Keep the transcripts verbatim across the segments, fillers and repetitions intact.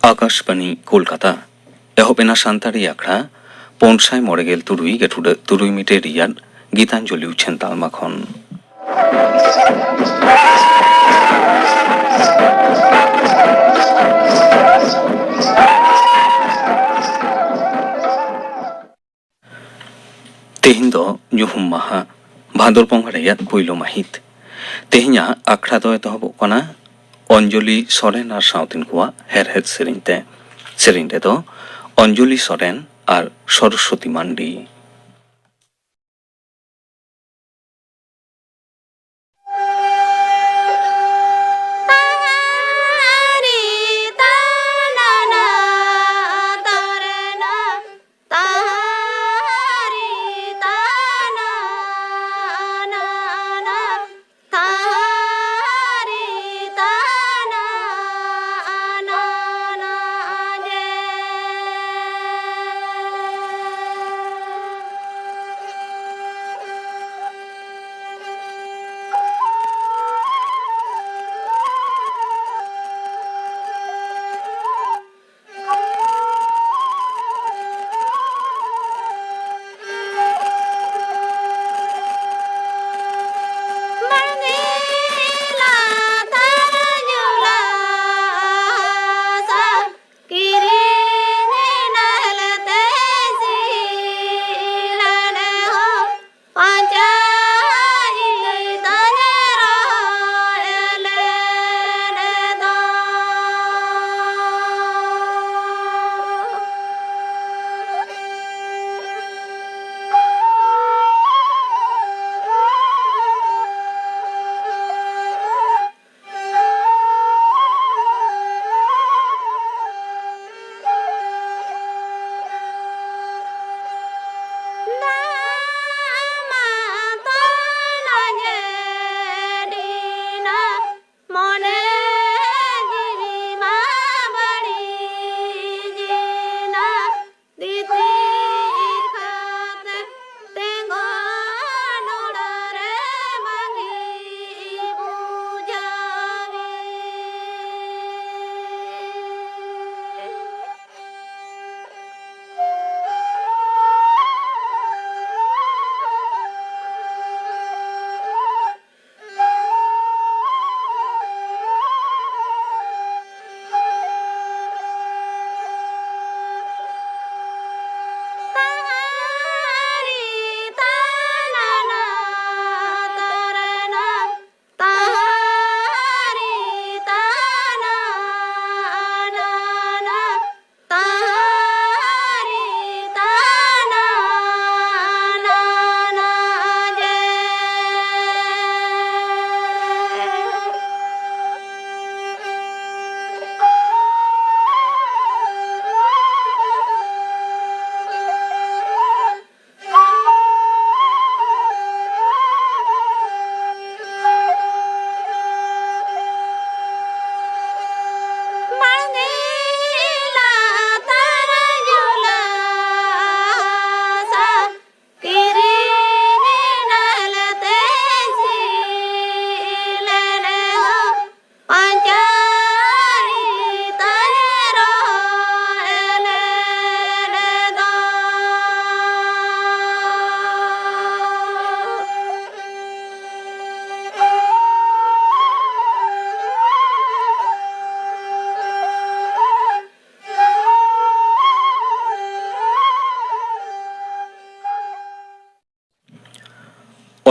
ᱟᱠᱟᱥᱵᱟᱱᱤ ᱠᱳᱞᱠᱟᱛᱟ᱾ ᱮᱦᱚᱵ ᱮᱱᱟ ᱥᱟᱱᱛᱟᱲᱤ ᱟᱠᱷᱲᱟ ᱯᱩᱱ ᱥᱟᱭ ᱢᱚᱬᱮ ᱜᱮᱞ ᱛᱩᱨᱩᱭ ᱜᱮᱴᱩᱰᱟᱹᱜ ᱛᱩᱨᱩᱭ ᱢᱤᱴᱟᱨ ᱨᱮᱭᱟᱜ ᱜᱤᱛᱟᱧᱡᱚᱞᱤ ᱩᱪᱷᱟᱹᱱ ᱛᱟᱞᱢᱟ ᱠᱷᱚᱱ᱾ ᱛᱮᱦᱮᱧ ᱫᱚ ᱧᱩᱦᱩᱢ ᱢᱟᱦᱟ, ᱵᱷᱟᱫᱚᱨ ᱵᱚᱸᱜᱟ ᱨᱮᱭᱟᱜ ᱯᱩᱭᱞᱩ ᱢᱟᱹᱦᱤᱛ᱾ ᱛᱮᱦᱮᱧᱟᱜ ᱟᱠᱷᱲᱟ ᱫᱚ ᱮᱛᱚᱦᱚᱵᱚᱜ ᱠᱟᱱᱟ ᱚᱧᱡᱚᱞᱤ ᱥᱚᱨᱮᱱ ᱟᱨ ᱥᱟᱶᱛᱤᱱ ᱠᱚᱣᱟᱜ ᱦᱮᱲᱦᱮᱫ ᱥᱮᱨᱮᱧ ᱛᱮ᱾ ᱥᱮᱨᱮᱧ ᱨᱮᱫᱚ ᱚᱧᱡᱚᱞᱤ ᱥᱚᱨᱮᱱ ᱟᱨ ᱥᱚᱨᱚᱥᱣᱚᱛᱤ ᱢᱟᱱᱰᱤ᱾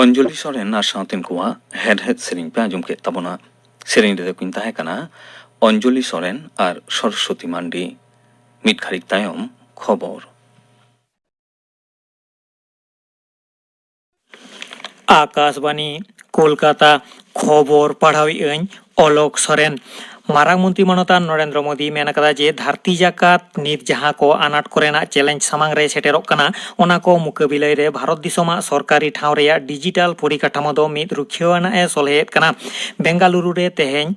ᱚᱧᱡᱚᱞᱤ ᱥᱚᱨᱮᱱ ᱟᱨ ᱥᱟᱶᱛᱮᱱ ᱠᱚᱣᱟᱜ ᱦᱮᱲᱦᱮᱫ ᱥᱮᱨᱮᱧ ᱯᱮ ᱟᱸᱡᱚᱢ ᱠᱮᱫ ᱛᱟᱵᱚᱱᱟ᱾ ᱥᱮᱨᱮᱧ ᱨᱮᱫᱚ ᱠᱤᱱ ᱛᱟᱦᱮᱸ ᱠᱟᱱᱟ ᱚᱧᱡᱚᱞᱤ ᱥᱚᱨᱮᱱ ᱟᱨ ᱥᱚᱨᱚᱥᱚᱛᱤ ᱢᱟᱱᱰᱤ᱾ ᱢᱤᱫ ᱜᱷᱟᱹᱲᱤᱡ ᱛᱟᱭᱚᱢ ᱠᱷᱚᱵᱚᱨ᱾ ᱟᱠᱟᱥᱵᱟᱱᱤ, ᱠᱳᱞᱠᱟᱛᱟ᱾ ᱠᱷᱚᱵᱚᱨ ᱯᱟᱲᱦᱟᱣᱮᱫ ᱟᱹᱧ ᱚᱞᱚᱠ ᱥᱚᱨᱮᱱ᱾ ᱢᱟᱨᱟᱝ ᱢᱚᱱᱛᱨᱤ ᱢᱟᱱᱚᱛᱟᱱ ᱱᱚᱨᱮᱱᱫᱨᱚ ᱢᱳᱫᱤ ᱢᱮᱱ ᱟᱠᱟᱫᱟ ᱡᱮ ᱫᱷᱟᱹᱨᱛᱤ ᱡᱟᱠᱟᱛ ᱱᱤᱛ ᱡᱟᱦᱟᱸ ᱠᱚ ᱟᱱᱟᱴ ᱠᱚᱨᱮᱱᱟᱜ ᱪᱮᱞᱮᱧᱡᱽ ᱥᱟᱢᱟᱝ ᱨᱮ ᱥᱮᱴᱮᱨᱚᱜ ᱠᱟᱱᱟ, ᱚᱱᱟ ᱠᱚ ᱢᱩᱠᱟᱹᱵᱤᱞᱟᱹᱭ ᱨᱮ ᱵᱷᱟᱨᱚᱛ ᱫᱤᱥᱚᱢᱟᱜ ᱥᱚᱨᱠᱟᱨᱤ ᱴᱷᱟᱶ ᱨᱮᱭᱟᱜ ᱰᱤᱡᱤᱴᱟᱞ ᱯᱚᱨᱤᱠᱟᱴᱷᱟᱢᱳ ᱫᱚ ᱢᱤᱫ ᱨᱩᱠᱷᱤᱭᱟᱹᱣ ᱟᱱᱟᱜ ᱮ ᱥᱚᱞᱦᱮᱭᱮᱫ ᱠᱟᱱᱟ᱾ ᱵᱮᱝᱜᱟᱞᱩᱨᱩ ᱨᱮ ᱛᱮᱦᱮᱧ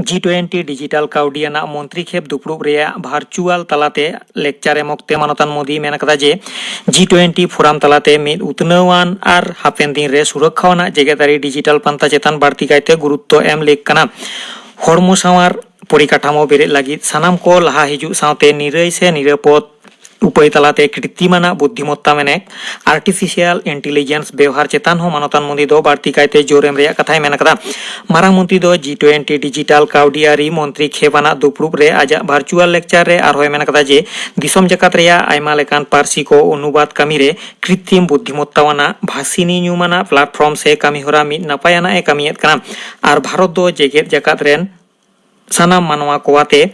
ᱡᱤ ᱴᱩᱭᱮᱱᱴᱤ ᱰᱤᱡᱤᱴᱟᱞ ᱠᱟᱹᱣᱰᱤ ᱟᱱᱟᱜ ᱢᱚᱱᱛᱨᱤ ᱠᱷᱮᱯ ᱫᱩᱯᱲᱩᱵ ᱨᱮᱭᱟᱜ ᱵᱷᱟᱨᱪᱩᱣᱟᱞ ᱛᱟᱞᱟᱛᱮ ᱞᱮᱠᱪᱟᱨ ᱮᱢ ᱚᱠᱛᱮ ᱢᱟᱱᱚᱛᱟᱱ ᱢᱳᱫᱤ ᱢᱮᱱ ᱟᱠᱟᱫᱟ ᱡᱮ ᱡᱤ ᱴᱩᱭᱮᱱᱴᱤ ᱯᱷᱳᱨᱟᱢ ᱛᱟᱞᱟᱛᱮ ᱢᱤᱫ ᱩᱛᱱᱟᱹᱣᱟᱱ ᱟᱨ ᱦᱟᱯᱮᱱ ᱫᱤᱱ ᱨᱮ ᱥᱩᱨᱚᱠᱠᱷᱟ ᱟᱱᱟᱜ ᱡᱮᱜᱮᱛᱟᱹᱨᱤ ᱰᱤᱡᱤᱴᱟᱞ ᱯᱟᱱᱛᱷᱟ ᱪᱮᱛᱟᱱ ᱵᱟᱹᱲᱛᱤ ᱠᱟᱭᱛᱮ ᱜᱩᱨᱩᱛᱛᱚ ᱮᱢ ᱞᱮᱠ ᱠᱟᱱᱟ᱾ ᱦᱚᱲᱢᱚ ᱥᱟᱶᱟᱨ ᱯᱚᱨᱤᱠᱟᱴᱷᱟᱢᱳ ᱵᱮᱨᱮᱫ ᱞᱟᱹᱜᱤᱫ ᱥᱟᱱᱟᱢ ᱠᱚ ᱞᱟᱦᱟ ᱦᱤᱡᱩᱜ ᱥᱟᱶᱛᱮ ᱱᱤᱨᱟᱹᱭ ᱥᱮ ᱱᱤᱨᱟᱹᱯᱚᱫ ᱩᱯᱟᱹᱭ ᱛᱟᱞᱟᱛᱮ ᱠᱨᱤᱛᱤᱢ ᱟᱱᱟᱜ ᱵᱩᱫᱽᱫᱷᱤᱢᱚᱛᱛᱟ ᱢᱮᱱᱮᱠ, ᱟᱨᱴᱤᱯᱷᱤᱥᱤᱭᱟᱞ ᱤᱱᱴᱮᱞᱤᱡᱮᱱᱥ, ᱵᱮᱣᱦᱟᱨ ᱪᱮᱛᱟᱱ ᱦᱚᱸ ᱢᱟᱱᱚᱛᱟᱱ ᱢᱳᱫᱤ ᱫᱚ ᱵᱟᱹᱲᱛᱤ ᱠᱟᱭᱛᱮ ᱡᱳᱨ ᱮᱢ ᱨᱮᱭᱟᱜ ᱠᱟᱛᱷᱟᱭ ᱢᱮᱱ ᱟᱠᱟᱫᱟ᱾ ᱢᱟᱨᱟᱝ ᱢᱚᱱᱛᱨᱤ ᱫᱚ ᱡᱤ ᱴᱩᱭᱮᱱᱴᱤ ᱰᱤᱡᱤᱴᱟᱞ ᱠᱟᱹᱣᱰᱤ ᱟᱹᱨᱤ ᱢᱚᱱᱛᱨᱤ ᱠᱷᱮᱯ ᱟᱱᱟᱜ ᱫᱩᱯᱲᱩᱵ ᱨᱮ ᱟᱡᱟᱜ ᱵᱷᱟᱨᱪᱩᱣᱟᱞ ᱞᱮᱠᱪᱟᱨ ᱨᱮ ᱟᱨᱦᱚᱸᱭ ᱢᱮᱱ ᱟᱠᱟᱫᱟ ᱡᱮ ᱫᱤᱥᱚᱢ ᱡᱟᱠᱟᱛ ᱨᱮᱭᱟᱜ ᱟᱭᱢᱟ ᱞᱮᱠᱟᱱ ᱯᱟᱹᱨᱥᱤ ᱠᱚ ᱚᱱᱩᱵᱟᱫ ᱠᱟᱹᱢᱤ ᱨᱮ ᱠᱨᱤᱛᱨᱤᱢ ᱵᱩᱫᱽᱫᱷᱤᱢᱚᱛᱛᱟ ᱟᱱᱟᱜ ᱵᱷᱟᱥᱤᱱᱤ ᱧᱩᱢ ᱟᱱᱟᱜ ᱯᱞᱟᱴᱯᱷᱚᱨᱢ ᱥᱮ ᱠᱟᱹᱢᱤᱦᱚᱨᱟ ᱢᱤᱫ ᱱᱟᱯᱟᱭ ᱟᱱᱟᱜ ᱮ ᱠᱟᱹᱢᱤᱭᱮᱫ ᱠᱟᱱᱟ᱾ ᱟᱨ ᱵᱷᱟᱨᱚᱛ ᱫᱚ ᱡᱮᱜᱮᱛ ᱡᱟᱠᱟᱛ ᱨᱮᱱ ᱥᱟᱱᱟᱢ ᱢᱟᱱᱣᱟ ᱠᱚᱣᱟᱛᱮ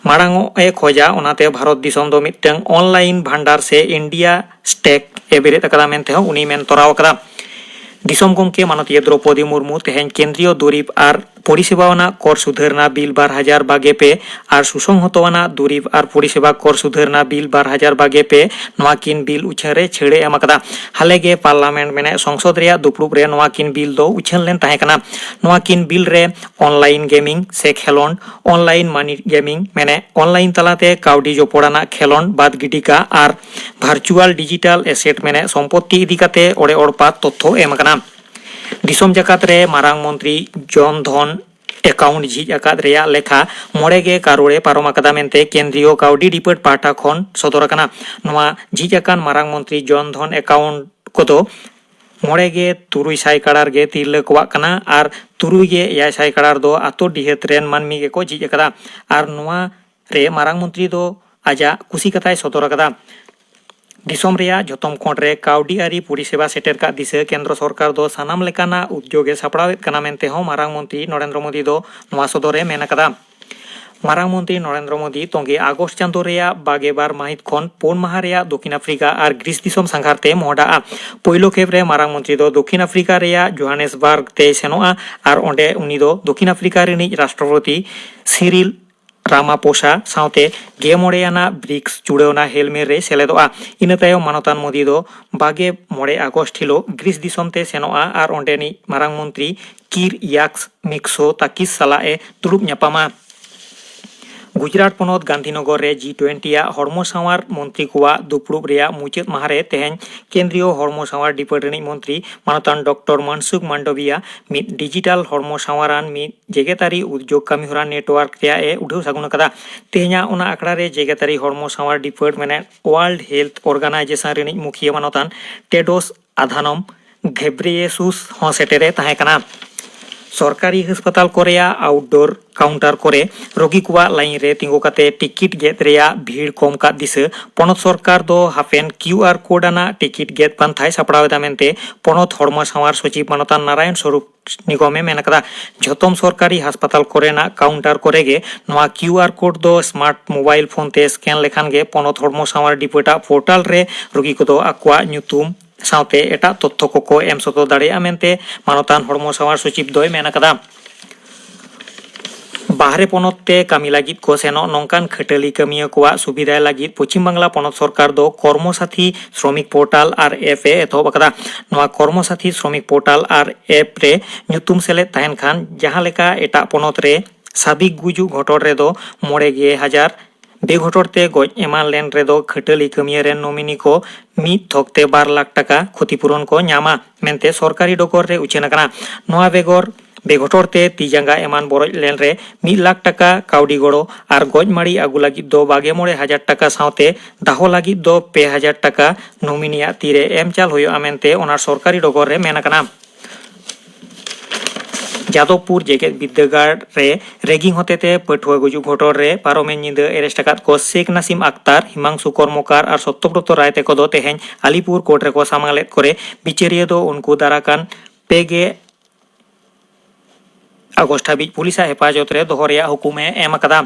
ᱢᱟᱲᱟᱝ ᱚᱜ ᱮ ᱠᱷᱚᱡᱟ᱾ ᱚᱱᱟᱛᱮ ᱵᱷᱟᱨᱚᱛ ᱫᱤᱥᱚᱢ ᱫᱚ ᱢᱤᱫᱴᱟᱝ ᱚᱱᱞᱟᱭᱤᱱ ᱵᱷᱟᱱᱰᱟᱨ ᱥᱮ ᱤᱱᱰᱤᱭᱟ ᱥᱴᱮᱠ ᱮ ᱵᱮᱨᱮᱫ ᱟᱠᱟᱫᱟ ᱢᱮᱱᱛᱮ ᱦᱚᱸ ᱩᱱᱤ ᱢᱮᱱ ᱛᱚᱨᱟᱣ ᱟᱠᱟᱫᱟ᱾ ᱫᱤᱥᱚᱢ ᱜᱚᱢᱠᱮ ᱢᱟᱱᱚᱛᱤᱭᱟᱹ ᱫᱨᱚᱯᱚᱫᱤ ᱢᱩᱨᱢᱩ ᱛᱮᱦᱮᱧ ᱠᱮᱱᱫᱨᱤᱭᱚ ᱫᱩᱨᱤᱵᱽ ᱟᱨ ᱯᱚᱨᱤᱥᱮᱵᱟ ᱟᱱᱟᱜ ᱠᱚᱨ ᱥᱩᱫᱷᱟᱹᱨᱱᱟ ᱵᱤᱞ ᱵᱟᱨ ᱦᱟᱡᱟᱨ ᱵᱟᱜᱮ ᱯᱮ ᱟᱨ ᱥᱩᱥᱚᱝᱦᱚᱛᱚ ᱟᱱᱟᱜ ᱫᱩᱨᱤᱵᱽ ᱟᱨ ᱯᱚᱨᱤᱥᱮᱵᱟ ᱠᱚᱨ ᱥᱩᱫᱷᱟᱹᱨᱱᱟ ᱵᱤᱞ ᱵᱟᱨ ᱦᱟᱡᱟᱨ ᱵᱟᱜᱮ ᱯᱮ ᱱᱚᱣᱟ ᱠᱤᱱ ᱵᱤᱞ ᱩᱪᱷᱟᱹᱱ ᱨᱮ ᱪᱷᱟᱹᱲ ᱮ ᱮᱢ ᱟᱠᱟᱫᱟ᱾ ᱦᱟᱞᱮ ᱜᱮ ᱯᱟᱨᱞᱟᱢᱮᱱᱴ ᱢᱮᱱᱮᱫ ᱥᱚᱝᱥᱚᱫ ᱨᱮᱭᱟᱜ ᱫᱩᱯᱲᱩᱵ ᱨᱮ ᱱᱚᱣᱟ ᱠᱤᱱ ᱵᱤᱞ ᱫᱚ ᱩᱪᱷᱟᱹᱱ ᱞᱮᱱ ᱛᱟᱦᱮᱸ ᱠᱟᱱᱟ᱾ ᱱᱚᱣᱟ ᱠᱤᱱ ᱵᱤᱞ ᱨᱮ ᱚᱱᱞᱟᱭᱤᱱ ᱜᱮᱢᱤᱝ ᱥᱮ ᱠᱷᱮᱞᱚᱸᱰ, ᱚᱱᱞᱟᱭᱤᱱ ᱢᱟᱱᱤ ᱜᱮᱢᱤᱝ ᱢᱮᱱᱮ ᱚᱱᱞᱟᱭᱤᱱ ᱛᱟᱞᱟᱛᱮ ᱠᱟᱹᱣᱰᱤ ᱡᱚᱯᱚᱲ ᱟᱱᱟᱜ ᱠᱷᱮᱞᱚᱸᱰ ᱵᱟᱫ ᱜᱤᱰᱤ ᱠᱟᱜ ᱟᱨ ᱵᱷᱟᱨᱪᱩᱣᱟᱞ ᱰᱤᱡᱤᱴᱟᱞ ᱮᱥᱮᱴ ᱢᱮᱱᱮ ᱥᱚᱢᱯᱚᱛᱛᱤ ᱤᱫᱤ ᱠᱟᱛᱮ ᱚᱲᱮ ᱚᱲᱯᱟᱛ ᱛᱚᱛᱛᱷᱚ ᱮᱢ ᱟᱠᱟᱱᱟ᱾ ᱫᱤᱥᱚᱢ ᱡᱟᱠᱟᱛ ᱨᱮ ᱢᱟᱨᱟᱝ ᱢᱚᱱᱛᱨᱤ ᱡᱚᱱ ᱫᱷᱚᱱ ᱮᱠᱟᱣᱩᱱᱴ ᱡᱷᱤᱡ ᱟᱠᱟᱫ ᱨᱮᱭᱟᱜ ᱞᱮᱠᱷᱟ ᱢᱚᱬᱮ ᱜᱮ ᱠᱟᱨᱳᱲ ᱮ ᱯᱟᱨᱚᱢ ᱟᱠᱟᱫᱟ ᱢᱮᱱᱛᱮ ᱠᱮᱱᱫᱨᱤᱭᱚ ᱠᱟᱹᱣᱰᱤ ᱰᱤᱯᱟᱨᱴ ᱯᱟᱦᱴᱟ ᱠᱷᱚᱱ ᱥᱚᱫᱚᱨ ᱟᱠᱟᱱᱟ᱾ ᱱᱚᱣᱟ ᱡᱷᱤᱡ ᱟᱠᱟᱱ ᱢᱟᱨᱟᱝ ᱢᱚᱱᱛᱨᱤ ᱡᱚᱱ ᱫᱷᱚᱱ ᱮᱠᱟᱣᱩᱱᱴ ᱠᱚᱫᱚ ᱢᱚᱬᱮ ᱜᱮ ᱛᱩᱨᱩᱭ ᱥᱟᱭ ᱠᱟᱲᱟᱨ ᱜᱮ ᱛᱤᱨᱞᱟᱹ ᱠᱚᱣᱟᱜ ᱠᱟᱱᱟ ᱟᱨ ᱛᱩᱨᱩᱭ ᱜᱮ ᱮᱭᱟᱭ ᱥᱟᱭ ᱠᱟᱲᱟᱨ ᱫᱚ ᱟᱛᱳ ᱰᱤᱦᱟᱹᱛ ᱨᱮᱱ ᱢᱟᱹᱱᱢᱤ ᱜᱮᱠᱚ ᱡᱷᱤᱡ ᱟᱠᱟᱫᱟ᱾ ᱟᱨ ᱱᱚᱣᱟ ᱨᱮ ᱢᱟᱨᱟᱝ ᱢᱚᱱᱛᱨᱤ ᱫᱚ ᱟᱡᱟᱜ ᱠᱩᱥᱤ ᱠᱟᱛᱷᱟᱭ ᱥᱚᱫᱚᱨ ᱟᱠᱟᱫᱟ᱾ ᱫᱤᱥᱚᱢ ᱨᱮᱭᱟᱜ ᱡᱷᱚᱛᱚᱢ ᱠᱚᱬ ᱨᱮ ᱠᱟᱹᱣᱰᱤ ᱟᱹᱨᱤ ᱯᱚᱨᱤᱥᱮᱵᱟ ᱥᱮᱴᱮᱨ ᱠᱟᱜ ᱫᱤᱥᱟᱹ ᱠᱮᱱᱫᱨᱚ ᱥᱚᱨᱠᱟᱨ ᱫᱚ ᱥᱟᱱᱟᱢ ᱞᱮᱠᱟᱱᱟᱜ ᱩᱫᱽᱭᱳᱜᱽ ᱮ ᱥᱟᱯᱲᱟᱣᱮᱫ ᱠᱟᱱᱟ ᱢᱮᱱᱛᱮ ᱦᱚᱸ ᱢᱟᱨᱟᱝ ᱢᱚᱱᱛᱨᱤ ᱱᱚᱨᱮᱱᱫᱨᱚ ᱢᱳᱫᱤ ᱫᱚ ᱱᱚᱣᱟ ᱥᱚᱫᱚᱨ ᱮ ᱢᱮᱱ ᱟᱠᱟᱫᱟ᱾ ᱢᱟᱨᱟᱝ ᱢᱚᱱᱛᱨᱤ ᱱᱚᱨᱮᱱᱫᱨᱚ ᱢᱳᱫᱤ ᱛᱚᱸᱜᱮ ᱟᱜᱚᱥᱴ ᱪᱟᱸᱫᱚ ᱨᱮᱭᱟᱜ ᱵᱟᱜᱮ ᱵᱟᱨ ᱢᱟᱹᱦᱤᱛ ᱠᱷᱚᱱ ᱯᱩᱱ ᱢᱟᱦᱟ ᱨᱮᱭᱟᱜ ᱫᱚᱠᱷᱤᱱ ᱟᱯᱷᱨᱤᱠᱟ ᱟᱨ ᱜᱨᱤᱥ ᱫᱤᱥᱚᱢ ᱥᱟᱸᱜᱷᱟᱨ ᱛᱮ ᱢᱚᱦᱰᱟᱜᱼᱟ᱾ ᱯᱳᱭᱞᱳ ᱠᱷᱮᱯ ᱨᱮ ᱢᱟᱨᱟᱝ ᱢᱚᱱᱛᱨᱤ ᱫᱚ ᱫᱚᱠᱷᱤᱱ ᱟᱯᱷᱨᱤᱠᱟ ᱨᱮᱭᱟᱜ ᱡᱳᱦᱟᱱᱮᱥᱵᱟᱨᱜᱽ ᱛᱮᱭ ᱥᱮᱱᱚᱜᱼᱟ ᱟᱨ ᱚᱸᱰᱮ ᱩᱱᱤ ᱫᱚ ᱫᱚᱠᱷᱤᱱ ᱟᱯᱷᱨᱤᱠᱟ ᱨᱤᱱᱤᱡ ᱨᱟᱥᱴᱨᱚᱯᱚᱛᱤ ᱥᱤᱨᱤᱞ ᱨᱟᱢᱟᱯᱳᱥᱟ ᱥᱟᱶᱛᱮ ᱜᱮᱞ ᱢᱚᱬᱮ ᱟᱱᱟᱜ ᱵᱨᱤᱠᱥ ᱡᱩᱲᱟᱹᱣᱱᱟ ᱦᱮᱞᱢᱮᱞ ᱨᱮᱭ ᱥᱮᱞᱮᱫᱚᱜᱼᱟ᱾ ᱤᱱᱟᱹ ᱛᱟᱭᱚᱢ ᱢᱟᱱᱚᱛᱟᱱ ᱢᱳᱫᱤ ᱫᱚ ᱵᱟᱜᱮ ᱢᱚᱬᱮ ᱟᱜᱚᱥᱴ ᱦᱤᱞᱳᱜ ᱜᱨᱤᱥ ᱫᱤᱥᱚᱢ ᱛᱮ ᱥᱮᱱᱚᱜᱼᱟ ᱟᱨ ᱚᱸᱰᱮᱱᱤᱡ ᱢᱟᱨᱟᱝ ᱢᱚᱱᱛᱨᱤ ᱠᱤᱨ ᱤᱭᱟᱠᱥ ᱢᱤᱠᱥᱳ ᱛᱟᱠᱤᱥ ᱥᱟᱞᱟᱜ ᱮ ᱫᱩᱲᱩᱵ ᱧᱟᱯᱟᱢᱟ᱾ ᱜᱩᱡᱽᱨᱟᱴ ᱯᱚᱱᱚᱛ ᱜᱟᱱᱫᱷᱤᱱᱚᱜᱚᱨ ᱨᱮ ᱡᱤ ᱴᱩᱭᱮᱱᱴᱤ ᱟᱜ ᱦᱚᱲᱢᱚ ᱥᱟᱶᱟᱨ ᱢᱚᱱᱛᱨᱤ ᱠᱚᱣᱟᱜ ᱫᱩᱯᱲᱩᱵ ᱨᱮᱭᱟᱜ ᱢᱩᱪᱟᱹᱫ ᱢᱟᱦᱟ ᱨᱮ ᱛᱮᱦᱮᱧ ᱠᱮᱱᱫᱨᱤᱭᱚ ᱦᱚᱲᱢᱚ ᱥᱟᱶᱟᱨ ᱰᱤᱯᱟᱨᱴ ᱨᱤᱱᱤᱡ ᱢᱚᱱᱛᱨᱤ ᱢᱟᱱᱚᱛᱟᱱ ᱰᱚᱠᱴᱚᱨ ᱢᱟᱱᱥᱩᱠᱷ ᱢᱟᱱᱰᱚᱵᱤᱭᱟ ᱢᱤᱫ ᱰᱤᱡᱤᱴᱟᱞ ᱦᱚᱲᱢᱚ ᱥᱟᱶᱟᱨᱟᱱ ᱢᱤᱫ ᱡᱮᱜᱮᱛᱟᱹᱨᱤ ᱩᱫᱽᱭᱳᱜᱽ ᱠᱟᱹᱢᱤᱦᱚᱨᱟ ᱱᱮᱴᱣᱟᱨᱠ ᱨᱮᱭᱟᱜ ᱮ ᱩᱰᱷᱟᱹᱣ ᱥᱟᱹᱜᱩᱱ ᱟᱠᱟᱫᱟ᱾ ᱛᱮᱦᱮᱧᱟᱜ ᱚᱱᱟ ᱟᱠᱷᱲᱟ ᱨᱮ ᱡᱮᱜᱮᱛᱟᱹᱨᱤ ᱦᱚᱲᱢᱚ ᱥᱟᱶᱟᱨ ᱰᱤᱯᱟᱨᱴ ᱢᱮᱱᱮᱫ ᱣᱟᱨᱞᱰ ᱦᱮᱞᱛᱷ ᱚᱨᱜᱟᱱᱟᱭᱡᱮᱥᱚᱱ ᱨᱤᱱᱤᱡ ᱢᱩᱠᱷᱤᱭᱟᱹ ᱢᱟᱱᱚᱛᱟᱱ ᱴᱮᱰᱳᱥ ᱟᱫᱷᱟᱱᱚᱢ ᱜᱷᱮᱵᱨᱤᱭᱮᱥᱩᱥ ᱦᱚᱸ ᱥᱮᱴᱮᱨᱮ ᱛᱟᱦᱮᱸ ᱠᱟᱱᱟ᱾ ᱥᱚᱨᱠᱟᱨᱤ ᱦᱟᱥᱯᱟᱛᱟᱞ ᱠᱚ ᱨᱮᱭᱟᱜ ᱟᱣᱩᱴᱰᱳᱨ ᱠᱟᱣᱩᱱᱴᱟᱨ ᱠᱚᱨᱮ ᱨᱳᱜᱤ ᱠᱚᱣᱟᱜ ᱞᱟᱭᱤᱱ ᱨᱮ ᱛᱤᱸᱜᱩ ᱠᱟᱛᱮ ᱴᱤᱠᱤᱴ ᱜᱮᱫ ᱨᱮᱭᱟᱜ ᱵᱷᱤᱲ ᱠᱚᱢ ᱠᱟᱫ ᱫᱤᱥᱟᱹ ᱯᱚᱱᱚᱛ ᱥᱚᱨᱠᱟᱨ ᱫᱚ ᱦᱟᱯᱮᱱ ᱠᱤᱭᱩ ᱟᱨ ᱠᱳᱰ ᱟᱱᱟᱜ ᱴᱤᱠᱤᱴ ᱜᱮᱫ ᱯᱟᱱᱛᱷᱟᱭ ᱥᱟᱯᱲᱟᱣ ᱮᱫᱟ ᱢᱮᱱᱛᱮ ᱯᱚᱱᱚᱛ ᱦᱚᱲᱢᱚ ᱥᱟᱶᱟᱨ ᱥᱚᱪᱤᱵᱽ ᱢᱟᱱᱚᱛᱟᱱ ᱱᱟᱨᱟᱭᱚᱱ ᱥᱚᱨᱩᱯ ᱱᱤᱜᱚᱢᱮ ᱢᱮᱱ ᱟᱠᱟᱫᱟ᱾ ᱡᱷᱚᱛᱚᱢ ᱥᱚᱨᱠᱟᱨᱤ ᱦᱟᱥᱯᱟᱛᱟᱞ ᱠᱚᱨᱮᱱᱟᱜ ᱠᱟᱣᱩᱱᱴᱟᱨ ᱠᱚᱨᱮ ᱜᱮ ᱱᱚᱣᱟ ᱠᱤᱭᱩ ᱟᱨ ᱠᱳᱰ ᱫᱚ ᱥᱢᱟᱨᱴ ᱢᱳᱵᱟᱭᱤᱞ ᱯᱷᱳᱱ ᱛᱮ ᱥᱠᱮᱱ ᱞᱮᱠᱷᱟᱱ ᱜᱮ ᱯᱚᱱᱚᱛ ᱦᱚᱲᱢᱚ ᱥᱟᱶᱟᱨ ᱰᱤᱯᱟᱨᱴ ᱟᱜ ᱯᱳᱨᱴᱟᱞ ᱨᱮ ᱨᱳᱜᱤ ᱠᱚᱫᱚ ᱟᱠᱚᱣᱟᱜ ᱧᱩᱛᱩᱢ ᱥᱟᱶᱛᱮ ᱮᱴᱟᱜ ᱛᱚᱛᱛᱷᱚ ᱠᱚᱠᱚ ᱮᱢ ᱥᱚᱫᱚᱨ ᱫᱟᱲᱮᱭᱟᱜᱼᱟ ᱢᱮᱱᱛᱮ ᱢᱟᱱᱚᱛᱟᱱ ᱦᱚᱲᱢᱚ ᱥᱟᱶᱟᱨ ᱥᱚᱪᱤᱵᱽ ᱫᱚᱭ ᱢᱮᱱ ᱟᱠᱟᱫᱟ᱾ ᱵᱟᱦᱨᱮ ᱯᱚᱱᱚᱛ ᱛᱮ ᱠᱟᱹᱢᱤ ᱞᱟᱹᱜᱤᱫ ᱠᱚ ᱥᱮᱱᱚᱜ ᱱᱚᱝᱠᱟᱱ ᱠᱷᱟᱹᱴᱟᱹᱞᱤ ᱠᱟᱹᱢᱤᱭᱟᱹ ᱠᱚᱣᱟᱜ ᱥᱩᱵᱤᱫᱷᱟᱭ ᱞᱟᱹᱜᱤᱫ ᱯᱚᱪᱷᱤᱢ ᱵᱟᱝᱞᱟ ᱯᱚᱱᱚᱛ ᱥᱚᱨᱠᱟᱨ ᱫᱚ ᱠᱚᱨᱢᱚ ᱥᱟᱛᱷᱤ ᱥᱨᱚᱢᱤᱠ ᱯᱳᱨᱴᱟᱞ ᱟᱨ ᱮᱯ ᱮ ᱮᱛᱚᱦᱚᱵ ᱟᱠᱟᱫᱟ᱾ ᱱᱚᱣᱟ ᱠᱚᱨᱢᱚ ᱥᱟᱛᱷᱤ ᱥᱨᱚᱢᱤᱠ ᱯᱳᱨᱴᱟᱞ ᱟᱨ ᱮᱯ ᱨᱮ ᱧᱩᱛᱩᱢ ᱥᱮᱞᱮᱫ ᱛᱟᱦᱮᱱ ᱠᱷᱟᱱ ᱡᱟᱦᱟᱸ ᱞᱮᱠᱟ ᱮᱴᱟᱜ ᱯᱚᱱᱚᱛ ᱨᱮ ᱥᱟᱵᱤᱠ ᱜᱩᱡᱩᱜ ᱜᱷᱚᱴᱚᱱ ᱨᱮᱫᱚ ᱢᱚᱬᱮ ᱜᱮ ᱦᱟᱡᱟᱨ, ᱵᱮᱜᱷᱚᱴᱚᱱ ᱛᱮ ᱜᱚᱡ ᱮᱢᱟᱱ ᱞᱮᱱ ᱨᱮᱫᱚ ᱠᱷᱟᱹᱴᱟᱹᱞᱤ ᱠᱟᱹᱢᱤᱭᱟᱹ ᱨᱮᱱ ᱱᱚᱢᱤᱱᱤ ᱠᱚ ᱢᱤᱫ ᱛᱷᱚᱠ ᱛᱮ ᱵᱟᱨ ᱞᱟᱠᱷ ᱴᱟᱠᱟ ᱠᱷᱚᱛᱤᱯᱩᱨᱚᱱ ᱠᱚ ᱧᱟᱢᱟ ᱢᱮᱱᱛᱮ ᱥᱚᱨᱠᱟᱨᱤ ᱰᱚᱜᱚᱨ ᱨᱮ ᱩᱪᱷᱟᱹᱱ ᱟᱠᱟᱱᱟ᱾ ᱱᱚᱣᱟ ᱵᱮᱜᱚᱨ ᱵᱮᱜᱷᱚᱴᱚᱱ ᱛᱮ ᱛᱤ ᱡᱟᱸᱜᱟ ᱮᱢᱟᱱ ᱵᱚᱨᱚᱡ ᱞᱮᱱ ᱨᱮ ᱢᱤᱫ ᱞᱟᱠᱷ ᱴᱟᱠᱟ ᱠᱟᱹᱣᱰᱤ ᱜᱚᱲᱚ ᱟᱨ ᱜᱚᱡ ᱢᱟᱹᱲᱤ ᱟᱹᱜᱩ ᱞᱟᱹᱜᱤᱫ ᱫᱚ ᱵᱟᱜᱮ ᱢᱚᱬᱮ ᱦᱟᱡᱟᱨ ᱴᱟᱠᱟ ᱥᱟᱶᱛᱮ ᱫᱟᱦᱚ ᱞᱟᱹᱜᱤᱫ ᱫᱚ ᱯᱮ ᱦᱟᱡᱟᱨ ᱴᱟᱠᱟ ᱱᱚᱢᱤᱱᱤᱭᱟᱜ ᱛᱤᱨᱮ ᱮᱢ ᱪᱟᱞ ᱦᱩᱭᱩᱜᱼᱟ ᱢᱮᱱᱛᱮ ᱚᱱᱟ ᱥᱚᱨᱠᱟᱨᱤ ᱰᱚᱜᱚᱨ ᱨᱮ ᱢᱮᱱ ᱟᱠᱟᱱᱟ᱾ ᱡᱟᱫᱚᱵᱽᱯᱩᱨ ᱡᱮᱜᱮᱛ ᱵᱤᱨᱫᱟᱹᱜᱟᱲ ᱨᱮ ᱨᱮᱜᱤᱝ ᱦᱚᱛᱮᱛᱮ ᱯᱟᱹᱴᱷᱩᱣᱟᱹ ᱜᱩᱡᱩᱜ ᱜᱷᱚᱴᱚᱱ ᱨᱮ ᱯᱟᱨᱚᱢᱮᱱ ᱧᱤᱫᱟᱹ ᱮᱨᱮᱥᱴ ᱟᱠᱟᱫ ᱠᱚ ᱥᱮᱠᱷ ᱱᱟᱥᱤᱢ ᱟᱠᱛᱟᱨ, ᱦᱤᱢᱟᱝᱥᱩ ᱠᱚᱨᱢᱚᱠᱟᱨ ᱟᱨ ᱥᱚᱛᱛᱚᱵᱨᱚᱛᱚ ᱨᱟᱭ ᱛᱮᱠᱚ ᱫᱚ ᱛᱮᱦᱮᱧ ᱟᱞᱤᱯᱩᱨ ᱠᱳᱨᱴ ᱨᱮᱠᱚ ᱥᱟᱢᱟᱝ ᱞᱮᱫ ᱠᱚᱨᱮ ᱵᱤᱪᱟᱹᱨᱤᱭᱟᱹ ᱫᱚ ᱩᱱᱠᱩ ᱫᱟᱨᱟᱠᱟᱱ ᱯᱮ ᱜᱮ ᱟᱜᱚᱥᱴ ᱦᱟᱹᱵᱤᱡ ᱯᱩᱞᱤᱥᱟᱜ ᱦᱮᱯᱟᱡᱚᱛ ᱨᱮ ᱫᱚᱦᱚ ᱨᱮᱭᱟᱜ ᱦᱩᱠᱩᱢ ᱮ ᱮᱢ ᱟᱠᱟᱫᱟ᱾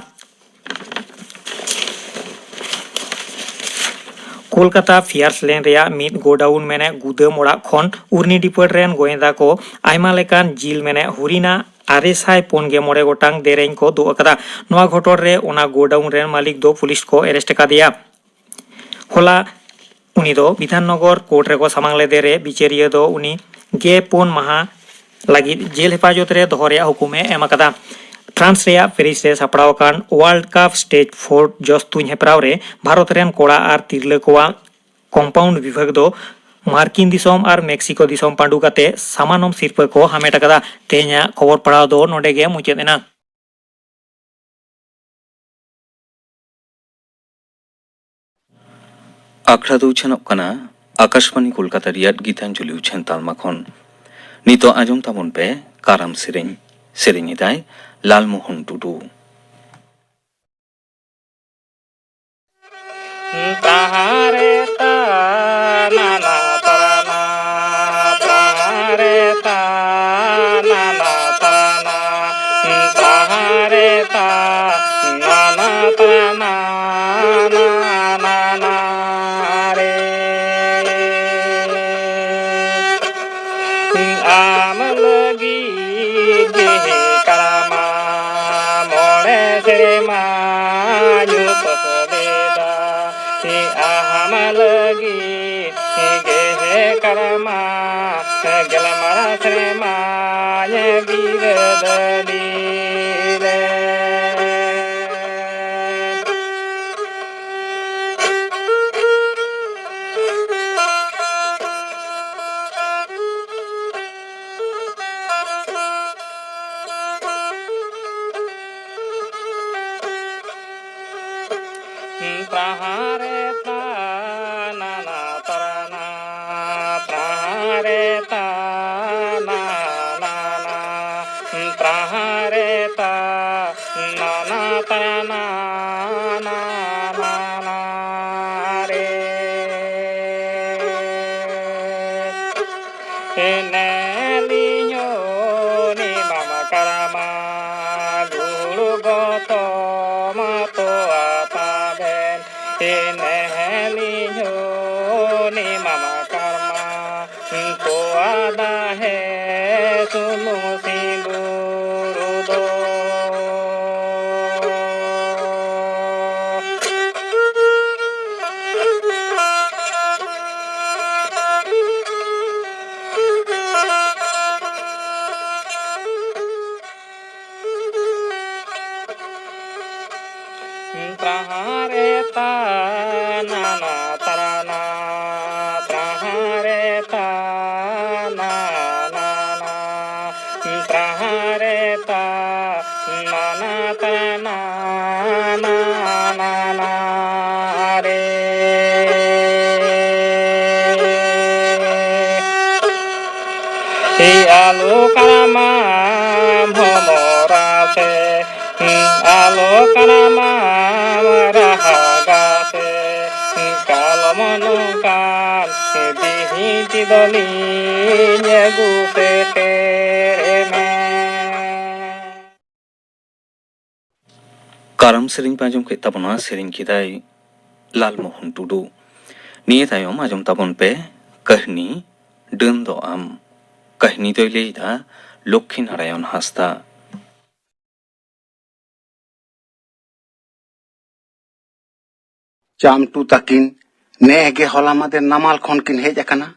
ᱠᱳᱞᱠᱟᱛᱟ ᱯᱷᱤᱭᱟᱨᱥ ᱞᱮᱱ ᱨᱮᱭᱟᱜ ᱢᱤᱫ ᱜᱳᱰᱟᱣᱩᱱ ᱢᱮᱱᱮᱫ ᱜᱩᱫᱟᱹᱢ ᱚᱲᱟᱜ ᱠᱷᱚᱱ ᱩᱨᱱᱤ ᱰᱤᱯᱟᱹᱴ ᱨᱮᱱ ᱜᱚᱭᱮᱸᱫᱟ ᱠᱚ ᱟᱭᱢᱟ ᱞᱮᱠᱟᱱ ᱡᱤᱞ ᱢᱮᱱᱮᱫ ᱦᱩᱨᱤᱱᱟ ᱟᱨᱮ ᱥᱟᱭ ᱯᱩᱱ ᱜᱮ ᱢᱚᱬᱮ ᱜᱚᱴᱟᱝ ᱫᱮᱨᱮᱧ ᱠᱚ ᱫᱩᱜ ᱟᱠᱟᱫᱟ᱾ ᱱᱚᱣᱟ ᱜᱷᱚᱴᱚᱱ ᱨᱮ ᱚᱱᱟ ᱜᱳᱰᱟᱣᱩᱱ ᱨᱮᱱ ᱢᱟᱹᱞᱤᱠ ᱫᱚ ᱯᱩᱞᱤᱥ ᱠᱚ ᱮᱨᱮᱥᱴ ᱟᱠᱟᱫᱮᱭᱟ᱾ ᱦᱚᱞᱟ ᱩᱱᱤ ᱫᱚ ᱵᱤᱫᱷᱟᱱᱱᱚᱜᱚᱨ ᱠᱳᱨᱴ ᱨᱮᱠᱚ ᱥᱟᱢᱟᱝ ᱞᱮᱫᱮ ᱨᱮ ᱵᱤᱪᱟᱹᱨᱤᱭᱟᱹ ᱫᱚ ᱩᱱᱤ ᱜᱮ ᱯᱩᱱ ᱢᱟᱦᱟ ᱞᱟᱹᱜᱤᱫ ᱡᱮᱞ ᱦᱮᱯᱟᱡᱚᱛ ᱨᱮ ᱫᱚᱦᱚ ᱨᱮᱭᱟᱜ ᱦᱩᱠᱩᱢ ᱮ ᱮᱢ ᱟᱠᱟᱫᱟ᱾ ᱯᱷᱨᱟᱱᱥ ᱨᱮᱭᱟᱜ ᱯᱮᱨᱤᱥ ᱨᱮ ᱥᱟᱯᱲᱟᱣ ᱟᱠᱟᱱ ᱣᱟᱨᱞᱰ ᱠᱟᱯ ᱥᱴᱮᱡ ᱯᱷᱳᱨ ᱡᱚᱥ ᱛᱩᱧ ᱦᱮᱯᱨᱟᱣ ᱨᱮ ᱵᱷᱟᱨᱚᱛ ᱨᱮᱱ ᱠᱚᱲᱟ ᱟᱨ ᱛᱤᱨᱞᱟᱹ ᱠᱚᱣᱟᱜ ᱠᱚᱢᱯᱟᱣᱩᱱᱰ ᱵᱤᱵᱷᱟᱜᱽ ᱫᱚ ᱢᱟᱨᱠᱤᱱ ᱫᱤᱥᱚᱢ ᱟᱨ ᱢᱮᱠᱥᱤᱠᱳ ᱫᱤᱥᱚᱢ ᱯᱟᱹᱰᱩ ᱠᱟᱛᱮ ᱥᱟᱢᱟᱱᱚᱢ ᱥᱤᱨᱯᱟᱹ ᱠᱚ ᱦᱟᱢᱮᱴ ᱟᱠᱟᱫᱟ᱾ ᱛᱮᱦᱮᱧᱟᱜ ᱠᱷᱚᱵᱚᱨ ᱯᱟᱲᱦᱟᱣ ᱫᱚ ᱱᱚᱰᱮ ᱜᱮ ᱢᱩᱪᱟᱹᱫ ᱮᱱᱟ᱾ ᱟᱠᱷᱲᱟ ᱫᱚ ᱩᱪᱷᱟᱹᱱᱚᱜ ᱠᱟᱱᱟ ᱟᱠᱟᱥᱵᱟᱱᱤ ᱠᱳᱞᱠᱟᱛᱟ ᱨᱮᱭᱟᱜ ᱜᱤᱛᱟᱧᱡᱚᱞᱤ ᱩᱪᱷᱟᱹᱱ ᱛᱟᱞᱢᱟ ᱠᱷᱚᱱ᱾ ᱱᱤᱛᱚᱜ ᱟᱸᱡᱚᱢ ᱛᱟᱵᱚᱱ ᱯᱮ ᱠᱟᱨᱟᱢ ᱥᱮᱨᱮᱧ᱾ ᱥᱮᱨᱮᱧ ᱮᱫᱟᱭ ᱞᱟᱞᱢᱳᱦᱚᱱ ᱴᱩᱰᱩ᱾ ᱛᱟᱦᱟᱨᱮ ᱛᱟ ᱱᱟᱱᱟ ᱛᱟᱨᱟᱱᱟ, ᱛᱟᱦᱟᱨᱮ ᱛᱟ ᱱᱟᱱᱟ ᱛᱟᱨᱟᱱᱟ, ᱛᱟᱦᱟᱨᱮ ᱛᱟ ᱱᱟᱱᱟ ᱛᱟᱨᱟᱱᱟ, ᱱᱟᱱᱟ ᱨᱮ᱾ ᱟᱢ ᱞᱟᱹᱜᱤᱫ ᱜᱮ ᱠᱟᱨᱟᱢᱟ ᱢᱚᱬᱮ ᱥᱮᱨᱢᱟᱧ ᱩᱯᱟᱹᱥ ᱞᱮᱫᱟ᱾ ᱟᱢ ᱞᱟᱹᱜᱤᱫ ᱜᱮ ᱠᱟᱨᱟᱢᱟ ᱜᱮᱞ ᱢᱚᱬᱮ ᱥᱮᱨᱢᱟᱧ ᱵᱤᱨᱟᱹᱫᱟᱹᱞᱤ ᱞᱮᱫ᱾ ᱛᱟᱦᱟᱨᱮ ᱛᱟ ᱱᱟᱱᱟ ᱛᱟᱨᱟᱱᱟ, ᱛᱟᱦᱟᱨᱮ ᱛᱟ ᱱᱟᱱᱟ ᱱᱟ᱾ ᱛᱟᱨᱟᱱᱟ ᱱᱟ ᱱᱟ ᱱᱟ ᱨᱮ᱾ ᱱᱮᱦᱮᱞᱤᱧ ᱦᱚᱸ ᱱᱤᱢᱟᱢ ᱠᱟᱨᱢᱟ ᱜᱩᱲ ᱜᱚᱛᱚᱢ ᱛᱚᱣᱟ ᱛᱟᱵᱮᱱ᱾ ᱱᱮᱦᱮᱞᱤᱧ ᱦᱚᱸ ᱱᱤᱢᱟᱢ ᱠᱟᱨᱢᱟ ᱛᱚᱣᱟ ᱫᱟᱦᱮ ᱥᱩᱱᱩᱢ ᱥᱤᱸᱫᱩᱨ ᱫᱚ᱾ ᱛᱨᱟᱦᱟᱨᱮ ᱛᱟ ᱱᱟᱱᱟ ᱛᱨᱟᱱᱟ, ᱛᱨᱟᱦᱟᱨᱮ ᱛᱟ ᱱᱟᱱᱟ ᱱᱟ, ᱛᱨᱟᱦᱟᱨᱮ ᱛᱟ ᱱᱟᱱᱟ ᱛᱨᱟᱱᱟ ᱱᱟᱱᱟ ᱨᱮ᱾ ᱟᱞᱚ ᱠᱟᱱᱟ ᱢᱟ ᱵᱷᱚᱢᱚᱨᱟ ᱥᱮ, ᱟᱞᱚ ᱠᱟᱱᱟ ᱢᱟ ᱨᱟᱦᱟᱜᱟ ᱥᱮ, ᱠᱟᱞᱚᱢ ᱱᱚᱝᱠᱟᱱ ᱵᱤᱦᱤᱸ ᱪᱮᱫ ᱫᱚᱞᱤᱧ ᱟᱹᱜᱩ ᱥᱮᱴᱮᱨ ᱢᱮ᱾ ᱠᱟᱨᱟᱢ ᱥᱮᱨᱮᱧ ᱯᱮ ᱟᱸᱡᱚᱢ ᱠᱮᱫ ᱛᱟᱵᱚᱱᱟ, ᱥᱮᱨᱮᱧ ᱠᱮᱫᱟᱭ ᱞᱟᱞᱢᱳᱦᱚᱱ ᱴᱩᱰᱩ᱾ ᱱᱤᱭᱟᱹ ᱛᱟᱭᱚᱢ ᱟᱸᱡᱚᱢ ᱛᱟᱵᱚᱱ ᱯᱮ ᱠᱟᱹᱦᱱᱤ ᱰᱟᱹᱱ ᱫᱚ ᱟᱢ᱾ ᱠᱟᱹᱦᱱᱤ ᱫᱚᱭ ᱞᱟᱹᱭᱫᱟ ᱞᱚᱠᱠᱷᱤ ᱱᱟᱨᱟᱭᱚᱱ ᱦᱟᱸᱥᱫᱟ᱾ ᱪᱟᱢᱴᱩ ᱛᱟᱹᱠᱤᱱ ᱱᱮᱜᱼᱮ ᱜᱮ ᱦᱚᱞᱟ ᱢᱟᱫᱮᱨ ᱱᱟᱢᱟᱞ ᱠᱷᱚᱱ ᱠᱤᱱ ᱦᱮᱡ ᱟᱠᱟᱱᱟ᱾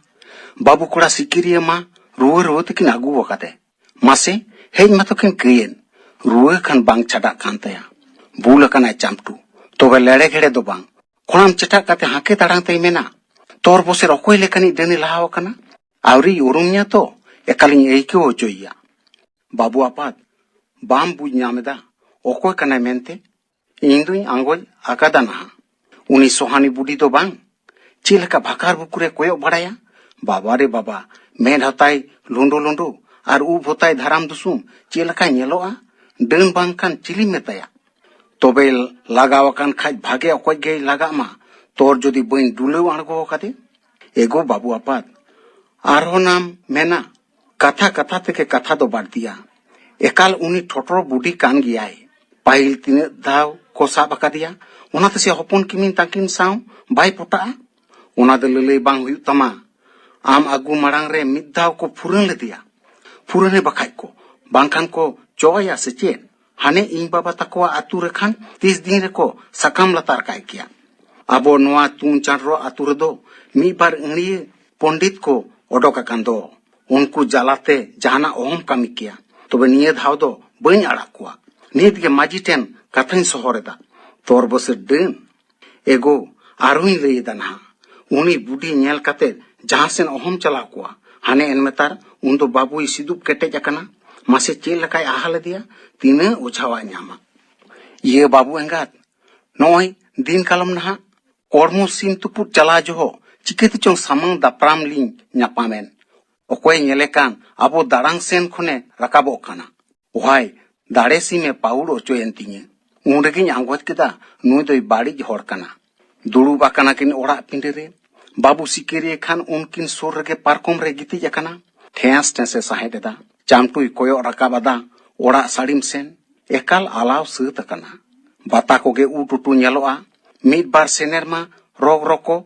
ᱵᱟᱹᱵᱩ ᱠᱚᱲᱟ ᱥᱤᱠᱤᱨᱤᱭᱟᱹ ᱢᱟ ᱨᱩᱣᱟᱹ ᱨᱩᱣᱟᱹ ᱛᱮᱠᱤᱱ ᱟᱹᱜᱩ ᱟᱠᱟᱫᱮ᱾ ᱢᱟᱥᱮ, ᱦᱮᱡ ᱢᱟᱛᱚ ᱠᱤᱱ ᱠᱟᱹᱭᱮᱱ, ᱨᱩᱣᱟᱹ ᱠᱷᱟᱱ ᱵᱟᱝ ᱪᱷᱟᱰᱟᱜ ᱠᱟᱱ ᱛᱟᱭᱟ᱾ ᱵᱩᱞ ᱟᱠᱟᱱᱟᱭ ᱪᱟᱢᱴᱩ, ᱛᱚᱵᱮ ᱞᱮᱲᱮ ᱜᱷᱮᱲᱮ ᱫᱚ ᱵᱟᱝ᱾ ᱠᱚᱲᱟᱢ ᱪᱮᱴᱟᱜ ᱠᱟᱛᱮ ᱦᱟᱸᱠᱮ ᱫᱟᱲᱟᱝ ᱛᱮᱭ ᱢᱮᱱᱟ, "ᱛᱚᱨ ᱵᱚᱥᱮᱨ ᱚᱠᱚᱭ ᱞᱮᱠᱟᱱᱤᱡ ᱰᱟᱹᱱᱤ ᱞᱟᱦᱟᱣ ᱟᱠᱟᱱᱟ? ᱟᱹᱣᱨᱤ ᱩᱨᱩᱢ ᱢᱮᱭᱟ ᱛᱚ, ᱮᱠᱟᱞᱤᱧ ᱟᱹᱭᱠᱟᱹᱣ ᱦᱚᱪᱚᱭᱮᱭᱟ᱾" ᱵᱟᱹᱵᱩ ᱟᱯᱟᱛ, ᱵᱟᱢ ᱵᱩᱡᱽ ᱧᱟᱢ ᱮᱫᱟ ᱚᱠᱚᱭ ᱠᱟᱱᱟᱭ ᱢᱮᱱᱛᱮ? ᱤᱧ ᱫᱩᱧ ᱟᱸᱜᱚᱪ ᱟᱠᱟᱫᱟ ᱱᱟᱦᱟᱜ᱾ ᱩᱱᱤ ᱥᱚᱦᱟᱱᱤ ᱵᱩᱰᱷᱤ ᱫᱚ ᱵᱟᱝ? ᱪᱮᱫ ᱞᱮᱠᱟ ᱵᱷᱟᱠᱟᱨ ᱵᱷᱩᱠᱩᱨᱮ ᱠᱚᱭᱚᱜ ᱵᱟᱲᱟᱭᱟ! ᱵᱟᱵᱟ ᱨᱮ ᱵᱟᱵᱟ, ᱢᱮᱫ ᱦᱚᱛᱟᱭ ᱞᱩᱸᱰᱩ ᱞᱩᱸᱰᱩ ᱟᱨ ᱩᱵ ᱦᱚᱛᱟᱭ ᱫᱷᱟᱨᱟᱢ ᱫᱩᱥᱩᱢ ᱪᱮᱫ ᱞᱮᱠᱟᱭ ᱧᱮᱞᱚᱜᱼᱟ! ᱰᱟᱹᱱ ᱵᱟᱝᱠᱷᱟᱱ ᱪᱤᱞᱤᱢ ᱢᱮᱛᱟᱭᱟ? ᱛᱚᱵᱮ ᱞᱟᱜᱟᱣ ᱟᱠᱟᱱ ᱠᱷᱟᱡ ᱵᱷᱟᱜᱮ ᱚᱠᱚᱡ ᱜᱮᱭ ᱞᱟᱜᱟᱜ ᱢᱟ᱾ ᱛᱚᱨ ᱡᱩᱫᱤ ᱵᱟᱹᱧ ᱰᱩᱞᱟᱹᱣ ᱟᱬᱜᱚ ᱟᱠᱟᱫᱮ᱾ ᱮᱜᱳ ᱵᱟᱹᱵᱩ ᱟᱯᱟᱛ, ᱟᱨᱦᱚᱸ ᱱᱟᱢ ᱢᱮᱱᱟ? ᱠᱟᱛᱷᱟ ᱠᱟᱛᱷᱟ ᱛᱮᱜᱮ ᱠᱟᱛᱷᱟ ᱫᱚ ᱵᱟᱹᱲᱛᱤᱜᱼᱟ᱾ ᱮᱠᱟᱞ ᱩᱱᱤ ᱴᱷᱚᱴᱨᱚ ᱵᱩᱰᱷᱤ ᱠᱟᱱ ᱜᱮᱭᱟᱭ᱾ ᱯᱟᱹᱦᱤᱞ ᱛᱤᱱᱟᱹᱜ ᱫᱷᱟᱣ ᱠᱚ ᱥᱟᱵ ᱟᱠᱟᱫᱮᱭᱟ, ᱚᱱᱟ ᱛᱮᱥᱮ ᱦᱚᱯᱚᱱ ᱠᱤᱢᱤᱱ ᱛᱟᱹᱠᱤᱱ ᱥᱟᱶ ᱵᱟᱭ ᱯᱚᱴᱟᱜᱼᱟ᱾ ᱚᱱᱟ ᱫᱚ ᱞᱟᱹᱞᱟᱹᱭ ᱵᱟᱝ ᱦᱩᱭᱩᱜ ᱛᱟᱢᱟ᱾ ᱟᱢ ᱟᱹᱜᱩ ᱢᱟᱲᱟᱝ ᱨᱮ ᱢᱤᱫ ᱫᱷᱟᱣ ᱠᱚ ᱯᱷᱩᱨᱟᱹᱱ ᱞᱮᱫᱮᱭᱟ᱾ ᱯᱷᱩᱨᱟᱹᱱᱮ ᱵᱟᱠᱷᱟᱡ ᱠᱚ, ᱵᱟᱝᱠᱷᱟᱱ ᱠᱚ ᱪᱚᱭᱟ ᱥᱮ ᱪᱮᱫ? ᱦᱟᱱᱮ ᱤᱧ ᱵᱟᱵᱟ ᱛᱟᱠᱚᱣᱟᱜ ᱟᱹᱛᱩ ᱨᱮᱠᱷᱟᱱ ᱛᱤᱥ ᱫᱤᱱ ᱨᱮᱠᱚ ᱥᱟᱠᱟᱢ ᱞᱟᱛᱟᱨ ᱠᱟᱭ ᱠᱮᱭᱟ᱾ ᱟᱵᱚ ᱱᱚᱣᱟ ᱛᱩᱝ ᱪᱟᱸᱰᱨᱚ ᱟᱹᱛᱩ ᱨᱮᱫᱚ ᱢᱤᱫ ᱵᱟᱨ ᱟᱹᱲᱤᱭᱟᱹ ᱯᱚᱱᱰᱤᱛ ᱠᱚ ᱚᱰᱚᱠ ᱟᱠᱟᱱ ᱫᱚ, ᱩᱱᱠᱩ ᱡᱟᱞᱟᱛᱮ ᱡᱟᱦᱟᱱᱟᱜ ᱚᱦᱚᱢ ᱠᱟᱹᱢᱤ ᱠᱮᱭᱟ᱾ ᱛᱚᱵᱮ ᱱᱤᱭᱟᱹ ᱫᱷᱟᱣ ᱫᱚ ᱵᱟᱹᱧ ᱟᱲᱟᱜ ᱠᱚᱣᱟ᱾ ᱱᱤᱛ ᱜᱮ ᱢᱟᱹᱡᱷᱤ ᱴᱷᱮᱱ ᱠᱟᱛᱷᱟᱧ ᱥᱚᱦᱚᱨ ᱮᱫᱟ᱾ ᱛᱚᱨ ᱵᱚᱥᱮ ᱰᱟᱹᱱ᱾ ᱮᱜᱳ, ᱟᱨᱦᱚᱸᱧ ᱞᱟᱹᱭ ᱮᱫᱟ ᱱᱟᱦᱟᱜ, ᱩᱱᱤ ᱵᱩᱰᱷᱤ ᱧᱮᱞ ᱠᱟᱛᱮ ᱡᱟᱦᱟᱸ ᱥᱮᱱ ᱚᱦᱚᱢ ᱪᱟᱞᱟᱣ ᱠᱚᱣᱟ᱾ ᱦᱟᱱᱮ ᱮᱱ ᱢᱮᱛᱟᱨ ᱩᱱᱫᱚ ᱵᱟᱹᱵᱩᱭ ᱥᱤᱫᱩᱵ ᱠᱮᱴᱮᱡ ᱟᱠᱟᱱᱟ᱾ ᱢᱟᱥᱮ ᱪᱮᱫ ᱞᱮᱠᱟᱭ ᱟᱦᱟ ᱞᱮᱫᱮᱭᱟ? ᱛᱤᱱᱟᱹᱜ ᱚᱡᱷᱟᱣᱟᱜ ᱧᱟᱢᱟ᱾ ᱤᱭᱟᱹ ᱵᱟᱹᱵᱩ ᱮᱸᱜᱟᱛ, ᱱᱚᱜᱼᱚᱭ ᱫᱤᱱ ᱠᱟᱞᱚᱢ ᱱᱟᱦᱟᱜ ᱠᱚᱲᱢᱚ ᱥᱤᱢ ᱛᱩᱯᱩᱫ ᱪᱟᱞᱟᱣ ᱡᱚᱦᱚᱜ ᱪᱤᱠᱟᱹ ᱛᱮᱪᱚᱝ ᱥᱟᱢᱟᱝ ᱫᱟᱯᱨᱟᱢ ᱞᱤᱧ ᱧᱟᱯᱟᱢᱮᱱ᱾ ᱚᱠᱚᱭᱮ ᱧᱮᱞᱮ ᱠᱟᱱ ᱟᱵᱚ ᱫᱟᱲᱟᱝ ᱥᱮᱱ ᱠᱷᱚᱱᱮ ᱨᱟᱠᱟᱵᱚᱜ ᱠᱟᱱᱟ᱾ ᱚᱦᱟᱭ, ᱫᱟᱲᱮ ᱥᱤᱢᱮ ᱯᱟᱹᱦᱩᱲ ᱚᱪᱚᱭᱮᱱ ᱛᱤᱧᱟᱹ᱾ ᱩᱱ ᱨᱮᱜᱮᱧ ᱟᱸᱜᱚᱪ ᱠᱮᱫᱟ, ᱱᱩᱭ ᱫᱚᱭ ᱵᱟᱹᱲᱤᱡ ᱦᱚᱲ ᱠᱟᱱᱟ᱾ ᱫᱩᱲᱩᱵ ᱟᱠᱟᱱᱟ ᱠᱤᱱ ᱚᱲᱟᱜ ᱯᱤᱸᱰᱟᱹ ᱨᱮ᱾ ᱵᱟᱹᱵᱩ ᱥᱤᱠᱟᱹᱨᱤᱭᱟᱹ ᱠᱷᱟᱱ ᱩᱱᱠᱤᱱ ᱥᱩᱨ ᱨᱮᱜᱮ ᱯᱟᱨᱠᱚᱢ ᱨᱮ ᱜᱤᱛᱤᱡ ᱟᱠᱟᱱᱟ᱾ ᱴᱷᱮᱸᱥ ᱴᱷᱮᱸᱥᱮ ᱥᱟᱦᱮᱫ ᱮᱫᱟ᱾ ᱪᱟᱢᱴᱩᱭ ᱠᱚᱭᱚᱜ ᱨᱟᱠᱟᱵ ᱟᱫᱟ ᱚᱲᱟᱜ ᱥᱟᱹᱲᱤᱢ ᱥᱮᱱ᱾ ᱮᱠᱟᱞ ᱟᱞᱟᱣ ᱥᱟᱹᱛ ᱟᱠᱟᱱᱟ᱾ ᱵᱟᱛᱟ ᱠᱚᱜᱮ ᱩᱴ ᱩᱴᱩ ᱧᱮᱞᱚᱜᱼᱟ᱾ ᱢᱤᱫ ᱵᱟᱨ ᱥᱮᱱᱮᱨ ᱢᱟ ᱨᱚᱜᱽ ᱨᱚᱠᱚ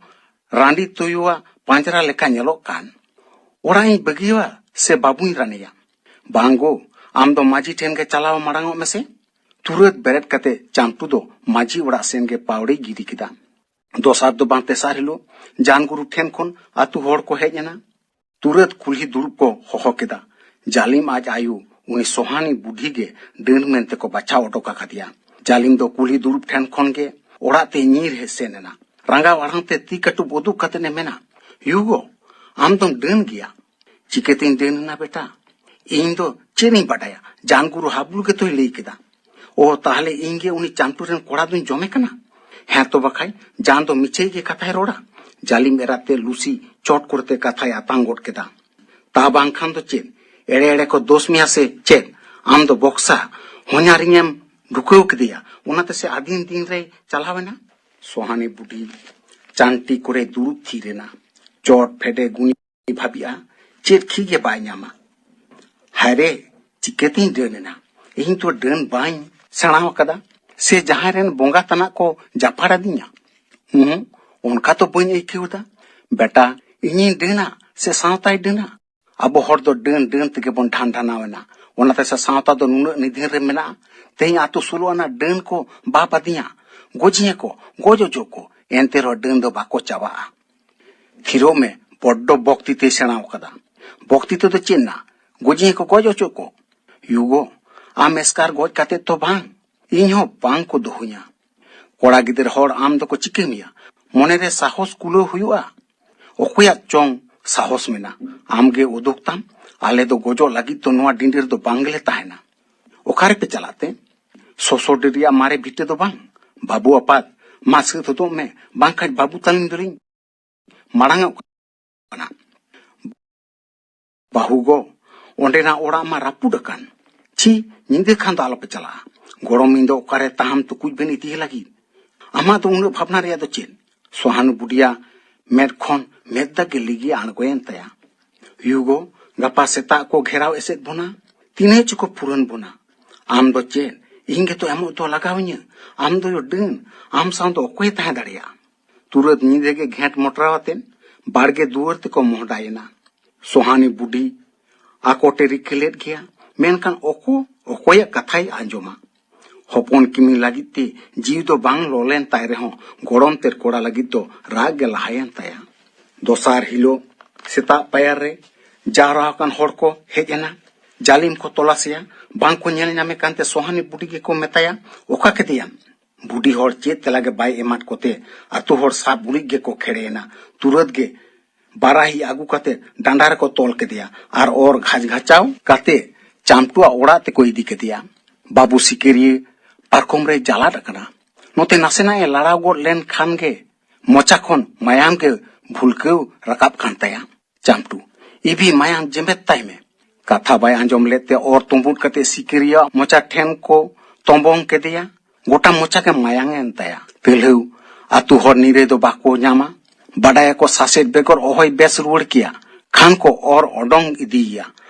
ᱨᱟᱺᱰᱤ ᱛᱩᱭᱩᱣᱟᱜ ᱯᱟᱸᱡᱽᱨᱟ ᱞᱮᱠᱟ ᱧᱮᱞᱚᱜ ᱠᱟᱱ᱾ ᱚᱲᱟᱜ ᱤᱧ ᱵᱟᱹᱜᱤᱭᱟᱣᱟ ᱥᱮ ᱵᱟᱹᱵᱩᱧ ᱨᱟᱱᱮᱭᱟ? ᱵᱟᱝ ᱜᱳ, ᱟᱢ ᱫᱚ ᱢᱟᱹᱡᱷᱤ ᱴᱷᱮᱱ ᱜᱮ ᱪᱟᱞᱟᱣ ᱢᱟᱲᱟᱝ ᱚᱜ ᱢᱮᱥᱮ᱾ ᱛᱩᱨᱟᱹᱛ ᱵᱮᱨᱮᱫ ᱠᱟᱛᱮ ᱪᱟᱢᱴᱩ ᱫᱚ ᱢᱟᱹᱡᱷᱤ ᱚᱲᱟᱜ ᱥᱮᱱ ᱜᱮ ᱯᱟᱣᱲᱤ ᱜᱤᱰᱤ ᱠᱮᱫᱟ᱾ ᱫᱚᱥᱟᱨ ᱫᱚ ᱵᱟᱝ ᱛᱮᱥᱟᱨ ᱦᱤᱞᱳᱜ ᱡᱟᱱᱜᱩᱨᱩ ᱴᱷᱮᱱ ᱠᱷᱚᱱ ᱟᱹᱛᱩ ᱦᱚᱲ ᱠᱚ ᱦᱮᱡ ᱮᱱᱟ᱾ ᱛᱩᱨᱟᱹᱛ ᱠᱩᱞᱦᱤ ᱫᱩᱲᱩᱵ ᱠᱚ ᱦᱚᱦᱚ ᱠᱮᱫᱟ᱾ ᱡᱟᱹᱞᱤᱢ ᱟᱡ ᱟᱭᱳ ᱩᱱᱤ ᱥᱚᱦᱟᱱᱤ ᱵᱩᱰᱷᱤ ᱜᱮ ᱰᱟᱹᱱ ᱢᱮᱱᱛᱮ ᱠᱚ ᱵᱟᱪᱷᱟᱣ ᱚᱰᱚᱠ ᱟᱠᱟᱫᱮᱭᱟ᱾ ᱡᱟᱹᱞᱤᱢ ᱫᱚ ᱠᱩᱞᱦᱤ ᱫᱩᱲᱩᱵ ᱴᱷᱮᱱ ᱠᱷᱚᱱ ᱜᱮ ᱚᱲᱟᱜ ᱛᱮ ᱧᱤᱨ ᱦᱮᱡ ᱥᱮᱱ ᱮᱱᱟ᱾ ᱨᱟᱸᱜᱟᱣ ᱟᱲᱟᱝ ᱛᱮ ᱛᱤ ᱠᱟᱹᱴᱩᱵ ᱩᱫᱩᱜ ᱠᱟᱛᱮ ᱮ ᱢᱮᱱᱟ, "ᱭᱩ ᱜᱚ, ᱟᱢ ᱫᱚᱢ ᱰᱟᱹᱱ ᱜᱮᱭᱟ!" "ᱪᱤᱠᱟᱹᱛᱤᱧ ᱰᱟᱹᱱ ᱮᱱᱟ ᱵᱮᱴᱟ? ᱤᱧ ᱫᱚ ᱪᱮᱫ ᱤᱧ ᱵᱟᱰᱟᱭᱟ, ᱡᱟᱱᱜᱩᱨᱩ ᱦᱟᱵᱞᱩ ᱜᱮᱛᱚᱭ ᱞᱟᱹᱭ ᱠᱮᱫᱟ᱾ ᱚ, ᱛᱟᱦᱞᱮ ᱤᱧ ᱜᱮ ᱩᱱᱤ ᱪᱟᱢᱴᱩ ᱨᱮᱱ ᱠᱚᱲᱟ ᱫᱩᱧ ᱡᱚᱢᱮ ᱠᱟᱱᱟ? ᱦᱮᱸ ᱛᱚ ᱵᱟᱠᱷᱟᱡ, ᱡᱟᱱ ᱫᱚ ᱢᱤᱪᱷᱟᱹᱭ ᱜᱮ ᱠᱟᱛᱷᱟᱭ ᱨᱚᱲᱟ?" ᱡᱟᱹᱞᱤᱢ ᱮᱨᱟ ᱛᱮ ᱞᱩᱥᱤ ᱪᱚᱴ ᱠᱚᱨᱮᱛᱮ ᱠᱟᱛᱷᱟᱭ ᱟᱛᱟᱝ ᱜᱚᱫ ᱠᱮᱫᱟ᱾ "ᱛᱟ ᱵᱟᱝᱠᱷᱟᱱ ᱫᱚ ᱪᱮᱫ? ᱮᱲᱮ ᱮᱲᱮ ᱠᱚ ᱫᱳᱥ ᱢᱮᱭᱟ ᱥᱮ ᱪᱮᱫ? ᱟᱢ ᱫᱚ ᱵᱚᱠᱥᱟ, ᱦᱚᱧᱦᱟᱨᱤᱧ ᱮᱢ ᱰᱷᱩᱠᱟᱹᱣ ᱠᱮᱫᱮᱭᱟ᱾ ᱚᱱᱟᱛᱮ ᱥᱮ ᱟᱹᱫᱤᱱ ᱫᱤᱱ ᱨᱮᱭ ᱪᱟᱞᱟᱣ ᱮᱱᱟ᱾ ᱥᱚᱦᱟᱱᱤ ᱵᱩᱰᱷᱤ ᱪᱟᱱᱴᱤ ᱠᱚᱨᱮ ᱫᱩᱲᱩᱵ ᱛᱷᱤᱨ ᱮᱱᱟ᱾ ᱪᱚᱴ ᱯᱷᱮᱰᱮ ᱜᱩᱱᱤ ᱵᱷᱟᱹᱵᱤᱜᱼᱟ, ᱪᱮᱫ ᱠᱷᱤ ᱜᱮ ᱵᱟᱭ ᱧᱟᱢᱟ᱾ ᱦᱟᱭᱨᱮ, ᱪᱤᱠᱟᱹᱛᱤᱧ ᱰᱟᱹᱱ ᱮᱱᱟ? ᱤᱧ ᱛᱚ ᱰᱟᱹᱱ ᱵᱟᱹᱧ ᱥᱮᱬᱟ ᱟᱠᱟᱫᱟ᱾ ᱥᱮ ᱡᱟᱦᱟᱸᱭ ᱨᱮᱱ ᱵᱚᱸᱜᱟ ᱛᱟᱱᱟᱜ ᱠᱚ ᱡᱟᱯᱟᱲ ᱟᱹᱫᱤᱧᱟ? ᱩᱦᱩᱸ, ᱚᱱᱠᱟ ᱛᱚ ᱵᱟᱹᱧ ᱟᱹᱭᱠᱟᱹᱣ ᱮᱫᱟ᱾ ᱵᱮᱴᱟ, ᱤᱧᱤᱧ ᱰᱟᱹᱱᱟ ᱥᱮ ᱥᱟᱶᱛᱟᱭ ᱰᱟᱹᱱᱟ? ᱟᱵᱚ ᱦᱚᱲ ᱫᱚ ᱰᱟᱹᱱ ᱰᱟᱹᱱ ᱛᱮᱜᱮ ᱵᱚᱱ ᱰᱷᱟᱱ ᱰᱷᱟᱱᱟᱣ ᱮᱱᱟ᱾ ᱚᱱᱟᱛᱮ ᱥᱮ ᱥᱟᱶᱛᱟ ᱫᱚ ᱱᱩᱱᱟᱹᱜ ᱱᱤᱫᱷᱟᱹᱱ ᱨᱮ ᱢᱮᱱᱟᱜᱼᱟ᱾ ᱛᱮᱦᱮᱧ ᱟᱛᱳ ᱥᱳᱞᱳ ᱟᱱᱟᱜ ᱰᱟᱹᱱ ᱠᱚ ᱵᱟᱯ ᱟᱹᱫᱤᱧᱟ, ᱜᱚᱡᱤᱧᱟ ᱠᱚ, ᱜᱚᱡ ᱚᱪᱚ ᱠᱚ, ᱮᱱᱛᱮ ᱨᱮᱦᱚᱸ ᱰᱟᱹᱱ ᱫᱚ ᱵᱟᱠᱚ ᱪᱟᱵᱟᱜᱼᱟ᱾ ᱛᱷᱤᱨᱚᱜ ᱢᱮ, ᱵᱚᱰᱰᱚ ᱵᱚᱠᱛᱤ ᱛᱮᱭ ᱥᱮᱬᱟ ᱟᱠᱟᱫᱟ᱾ ᱵᱚᱠᱛᱤ ᱛᱮᱫᱚ ᱪᱮᱫ ᱱᱟ? ᱜᱚᱡᱤᱧᱟ ᱠᱚ, ᱜᱚᱡ ᱚᱪᱚ ᱠᱚ᱾ ᱭᱩᱜᱚ, ᱟᱢ ᱮᱥᱠᱟᱨ ᱜᱚᱡ ᱠᱟᱛᱮ ᱛᱚ ᱵᱟᱝ, ᱤᱧ ᱦᱚᱸ ᱵᱟᱝ ᱠᱚ ᱫᱚᱦᱚᱧᱟ᱾ ᱠᱚᱲᱟ ᱜᱤᱫᱟᱹᱨ ᱦᱚᱲ ᱟᱢ ᱫᱚᱠᱚ ᱪᱤᱠᱟᱹ ᱢᱮᱭᱟ? ᱢᱚᱱᱮᱨᱮ ᱥᱟᱦᱚᱥ ᱠᱩᱞᱟᱹᱣ ᱦᱩᱭᱩᱜᱼᱟ᱾ ᱚᱠᱚᱭᱟᱜ ᱪᱚᱝ ᱥᱟᱦᱚᱥ ᱢᱮᱱᱟᱜ? ᱟᱢᱜᱮ ᱩᱫᱩᱜ ᱛᱟᱢ᱾ ᱟᱞᱮ ᱫᱚ ᱜᱚᱡᱚᱜ ᱞᱟᱹᱜᱤᱫ ᱫᱚ ᱱᱚᱣᱟ ᱰᱤᱸᱰᱟᱹ ᱨᱮᱫᱚ ᱵᱟᱝ ᱜᱮᱞᱮ ᱛᱟᱦᱮᱱᱟ᱾ ᱚᱠᱟ ᱨᱮᱯᱮ ᱪᱟᱞᱟᱜ ᱛᱮ? ᱥᱚᱥᱚ ᱰᱟᱹᱨ ᱨᱮᱭᱟᱜ ᱢᱟᱨᱮ ᱵᱷᱤᱴᱟᱹ ᱫᱚ ᱵᱟᱝ᱾ ᱵᱟᱹᱵᱩ ᱟᱯᱟᱛ, ᱢᱟ ᱥᱟᱹᱛ ᱦᱚᱫᱚᱜ ᱢᱮ, ᱵᱟᱝᱠᱷᱟᱱ ᱵᱟᱹᱵᱩ ᱛᱟᱹᱞᱤᱧ ᱫᱚᱞᱤᱧ ᱢᱟᱲᱟᱝᱚᱜ ᱠᱟᱱᱟ᱾ ᱵᱟᱹᱦᱩ ᱜᱚ, ᱚᱸᱰᱮᱱᱟᱜ ᱚᱲᱟᱜ ᱢᱟ ᱨᱟᱹᱯᱩᱫ ᱟᱠᱟᱱ᱾ ᱪᱷᱤ, ᱧᱤᱫᱟᱹ ᱠᱷᱟᱱ ᱫᱚ ᱟᱞᱚᱯᱮ ᱪᱟᱞᱟᱜᱼᱟ᱾ ᱜᱚᱲᱚᱢ, ᱤᱧ ᱫᱚ ᱚᱠᱟᱨᱮ ᱛᱟᱦᱟᱢ ᱛᱩᱠᱩᱡ ᱵᱮᱱ ᱤᱫᱤᱭᱮ ᱞᱟᱹᱜᱤᱫ? ᱟᱢᱟᱜ ᱫᱚ ᱩᱱᱟᱹᱜ ᱵᱷᱟᱵᱽᱱᱟ ᱨᱮᱭᱟᱜ ᱫᱚ ᱪᱮᱫ? ᱥᱚᱦᱟᱱᱩ ᱵᱩᱰᱤᱭᱟ ᱢᱮᱫ ᱠᱷᱚᱱ ᱢᱮᱫ ᱫᱟᱜ ᱜᱮ ᱞᱤᱜᱤ ᱟᱬᱜᱚᱭᱮᱱ ᱛᱟᱭᱟ᱾ ᱭᱩ ᱜᱚ, ᱜᱟᱯᱟ ᱥᱮᱛᱟᱜ ᱠᱚ ᱜᱷᱮᱨᱟᱣ ᱮᱥᱮᱫ ᱵᱚᱱᱟ᱾ ᱛᱤᱱᱟᱹᱜ ᱪᱚᱠᱚ ᱯᱩᱨᱟᱹᱱ ᱵᱚᱱᱟ᱾ ᱟᱢ ᱫᱚ ᱪᱮᱫ? ᱤᱧ ᱜᱮᱛᱚ ᱮᱢᱚᱜ ᱫᱚ ᱞᱟᱜᱟᱣᱤᱧᱟᱹ᱾ ᱟᱢ ᱫᱚᱭᱳ ᱰᱟᱹᱱ᱾ ᱟᱢ ᱥᱟᱶ ᱫᱚ ᱚᱠᱚᱭᱮ ᱛᱟᱦᱮᱸ ᱫᱟᱲᱮᱭᱟᱜᱼᱟ? ᱛᱩᱨᱟᱹᱛ ᱧᱤᱫᱟᱹ ᱜᱮ ᱜᱷᱮᱸᱴ ᱢᱚᱴᱨᱟᱣ ᱟᱛᱮ ᱵᱟᱲᱜᱮ ᱫᱩᱣᱟᱹᱨ ᱛᱮᱠᱚ ᱢᱚᱦᱰᱟᱭᱮᱱᱟ᱾ ᱥᱚᱦᱟᱱᱤ ᱵᱩᱰᱷᱤ ᱟᱠᱚᱴᱮ ᱨᱤᱠᱟᱹ ᱞᱮᱫ ᱜᱮᱭᱟ, ᱢᱮᱱᱠᱷᱟᱱ ᱚᱠᱚ ᱚᱠᱚᱭᱟᱜ ᱠᱟᱛᱷᱟᱭ ᱟᱸᱡᱚᱢᱟ? ᱦᱚᱯᱚᱱ ᱠᱤᱢᱤᱱ ᱞᱟᱹᱜᱤᱫ ᱛᱮ ᱡᱤᱣᱤ ᱫᱚ ᱵᱟᱝ ᱞᱚ ᱞᱮᱱ ᱛᱟᱭ ᱨᱮᱦᱚᱸ, ᱜᱚᱲᱚᱢ ᱛᱮᱫ ᱠᱚᱲᱟ ᱞᱟᱹᱜᱤᱫ ᱫᱚ ᱨᱟᱜ ᱜᱮ ᱞᱟᱦᱟᱭᱮᱱ ᱛᱟᱭᱟ᱾ ᱫᱚᱥᱟᱨ ᱦᱤᱞᱳᱜ ᱥᱮᱛᱟᱜ ᱯᱟᱭᱟᱨ ᱨᱮ ᱡᱟᱣᱨᱟ ᱟᱠᱟᱱ ᱦᱚᱲ ᱠᱚ ᱦᱮᱡ ᱮᱱᱟ᱾ ᱡᱟᱹᱞᱤᱢ ᱠᱚ ᱛᱚᱞᱟᱥᱮᱭᱟ, ᱵᱟᱝ ᱠᱚ ᱧᱮᱞ ᱧᱟᱢᱮ ᱠᱟᱱᱛᱮ ᱥᱚᱦᱟᱱᱤ ᱵᱩᱰᱷᱤ ᱜᱮᱠᱚ ᱢᱮᱛᱟᱭᱟ, "ᱚᱠᱟ ᱠᱮᱫᱮᱭᱟᱢ?" ᱵᱩᱰᱷᱤ ᱦᱚᱲ ᱪᱮᱫ ᱛᱮᱞᱟ ᱜᱮ ᱵᱟᱭ ᱮᱢᱟᱫ ᱠᱚᱛᱮ ᱟᱛᱳ ᱦᱚᱲ ᱥᱟᱵ ᱜᱩᱲᱤᱡ ᱜᱮᱠᱚ ᱠᱷᱮᱲᱮᱭᱮᱱᱟ᱾ ᱛᱩᱨᱟᱹᱛ ᱜᱮ ᱵᱟᱨᱟᱦᱤ ᱟᱹᱜᱩ ᱠᱟᱛᱮ ᱰᱟᱸᱰᱟ ᱨᱮᱠᱚ ᱛᱚᱞ ᱠᱮᱫᱮᱭᱟ ᱟᱨ ᱚᱨ ᱜᱷᱟᱪ ᱜᱷᱟᱪᱟᱣ ᱠᱟᱛᱮ ᱪᱟᱢᱴᱩᱣᱟᱜ ᱚᱲᱟᱜ ᱛᱮᱠᱚ ᱤᱫᱤ ᱠᱮᱫᱮᱭᱟ᱾ ᱵᱟᱹᱵᱩ ᱥᱤᱠᱟᱹᱨᱤᱭᱟᱹ ᱯᱟᱨᱠᱚᱢ ᱨᱮᱭ ᱡᱟᱞᱟᱫ ᱟᱠᱟᱱᱟ᱾ ᱱᱚᱛᱮ ᱱᱟᱥᱮᱱᱟᱜ ᱮ ᱞᱟᱲᱟᱣ ᱜᱚᱫ ᱞᱮᱱ ᱠᱷᱟᱱ ᱜᱮ ᱢᱚᱪᱟ ᱠᱷᱚᱱ ᱢᱟᱭᱟᱢ ᱜᱮ ᱵᱷᱩᱞᱠᱟᱹᱣ ᱨᱟᱠᱟᱵ ᱠᱟᱱ ᱛᱟᱭᱟ᱾ ᱪᱟᱢᱴᱩ, "ᱤᱵᱷᱤ, ᱢᱟᱭᱟᱢ ᱡᱮᱢᱵᱮᱫ ᱛᱟᱭ ᱢᱮ!" ᱠᱟᱛᱷᱟ ᱵᱟᱭ ᱟᱸᱡᱚᱢ ᱞᱮᱫ ᱛᱮ ᱚᱨ ᱛᱩᱸᱵᱩᱫ ᱠᱟᱛᱮ ᱥᱤᱠᱟᱹᱨᱤᱭᱟᱹᱣᱟᱜ ᱢᱚᱪᱟ ᱴᱷᱮᱱ ᱠᱚ ᱛᱚᱢᱵᱚᱝ ᱠᱮᱫᱮᱭᱟ᱾ ᱜᱚᱴᱟ ᱢᱚᱪᱟ ᱜᱮ ᱢᱟᱭᱟᱝ ᱮᱱ ᱛᱟᱭᱟ᱾ ᱛᱤᱞᱦᱟᱹᱣ ᱟᱹᱛᱩ ᱦᱚᱲ ᱱᱤᱨᱟᱹᱭ ᱫᱚ ᱵᱟᱠᱚ ᱧᱟᱢᱟ᱾ ᱵᱟᱰᱟᱭᱟᱠᱚ ᱥᱟᱥᱮᱛ ᱵᱮᱜᱚᱨ ᱚᱦᱚᱭ ᱵᱮᱥ ᱨᱩᱣᱟᱹᱲ ᱠᱮᱭᱟ᱾ ᱠᱷᱟᱱ ᱠᱚ ᱚᱨ ᱚᱰᱚᱝ ᱤᱫᱤᱭᱮᱭᱟ᱾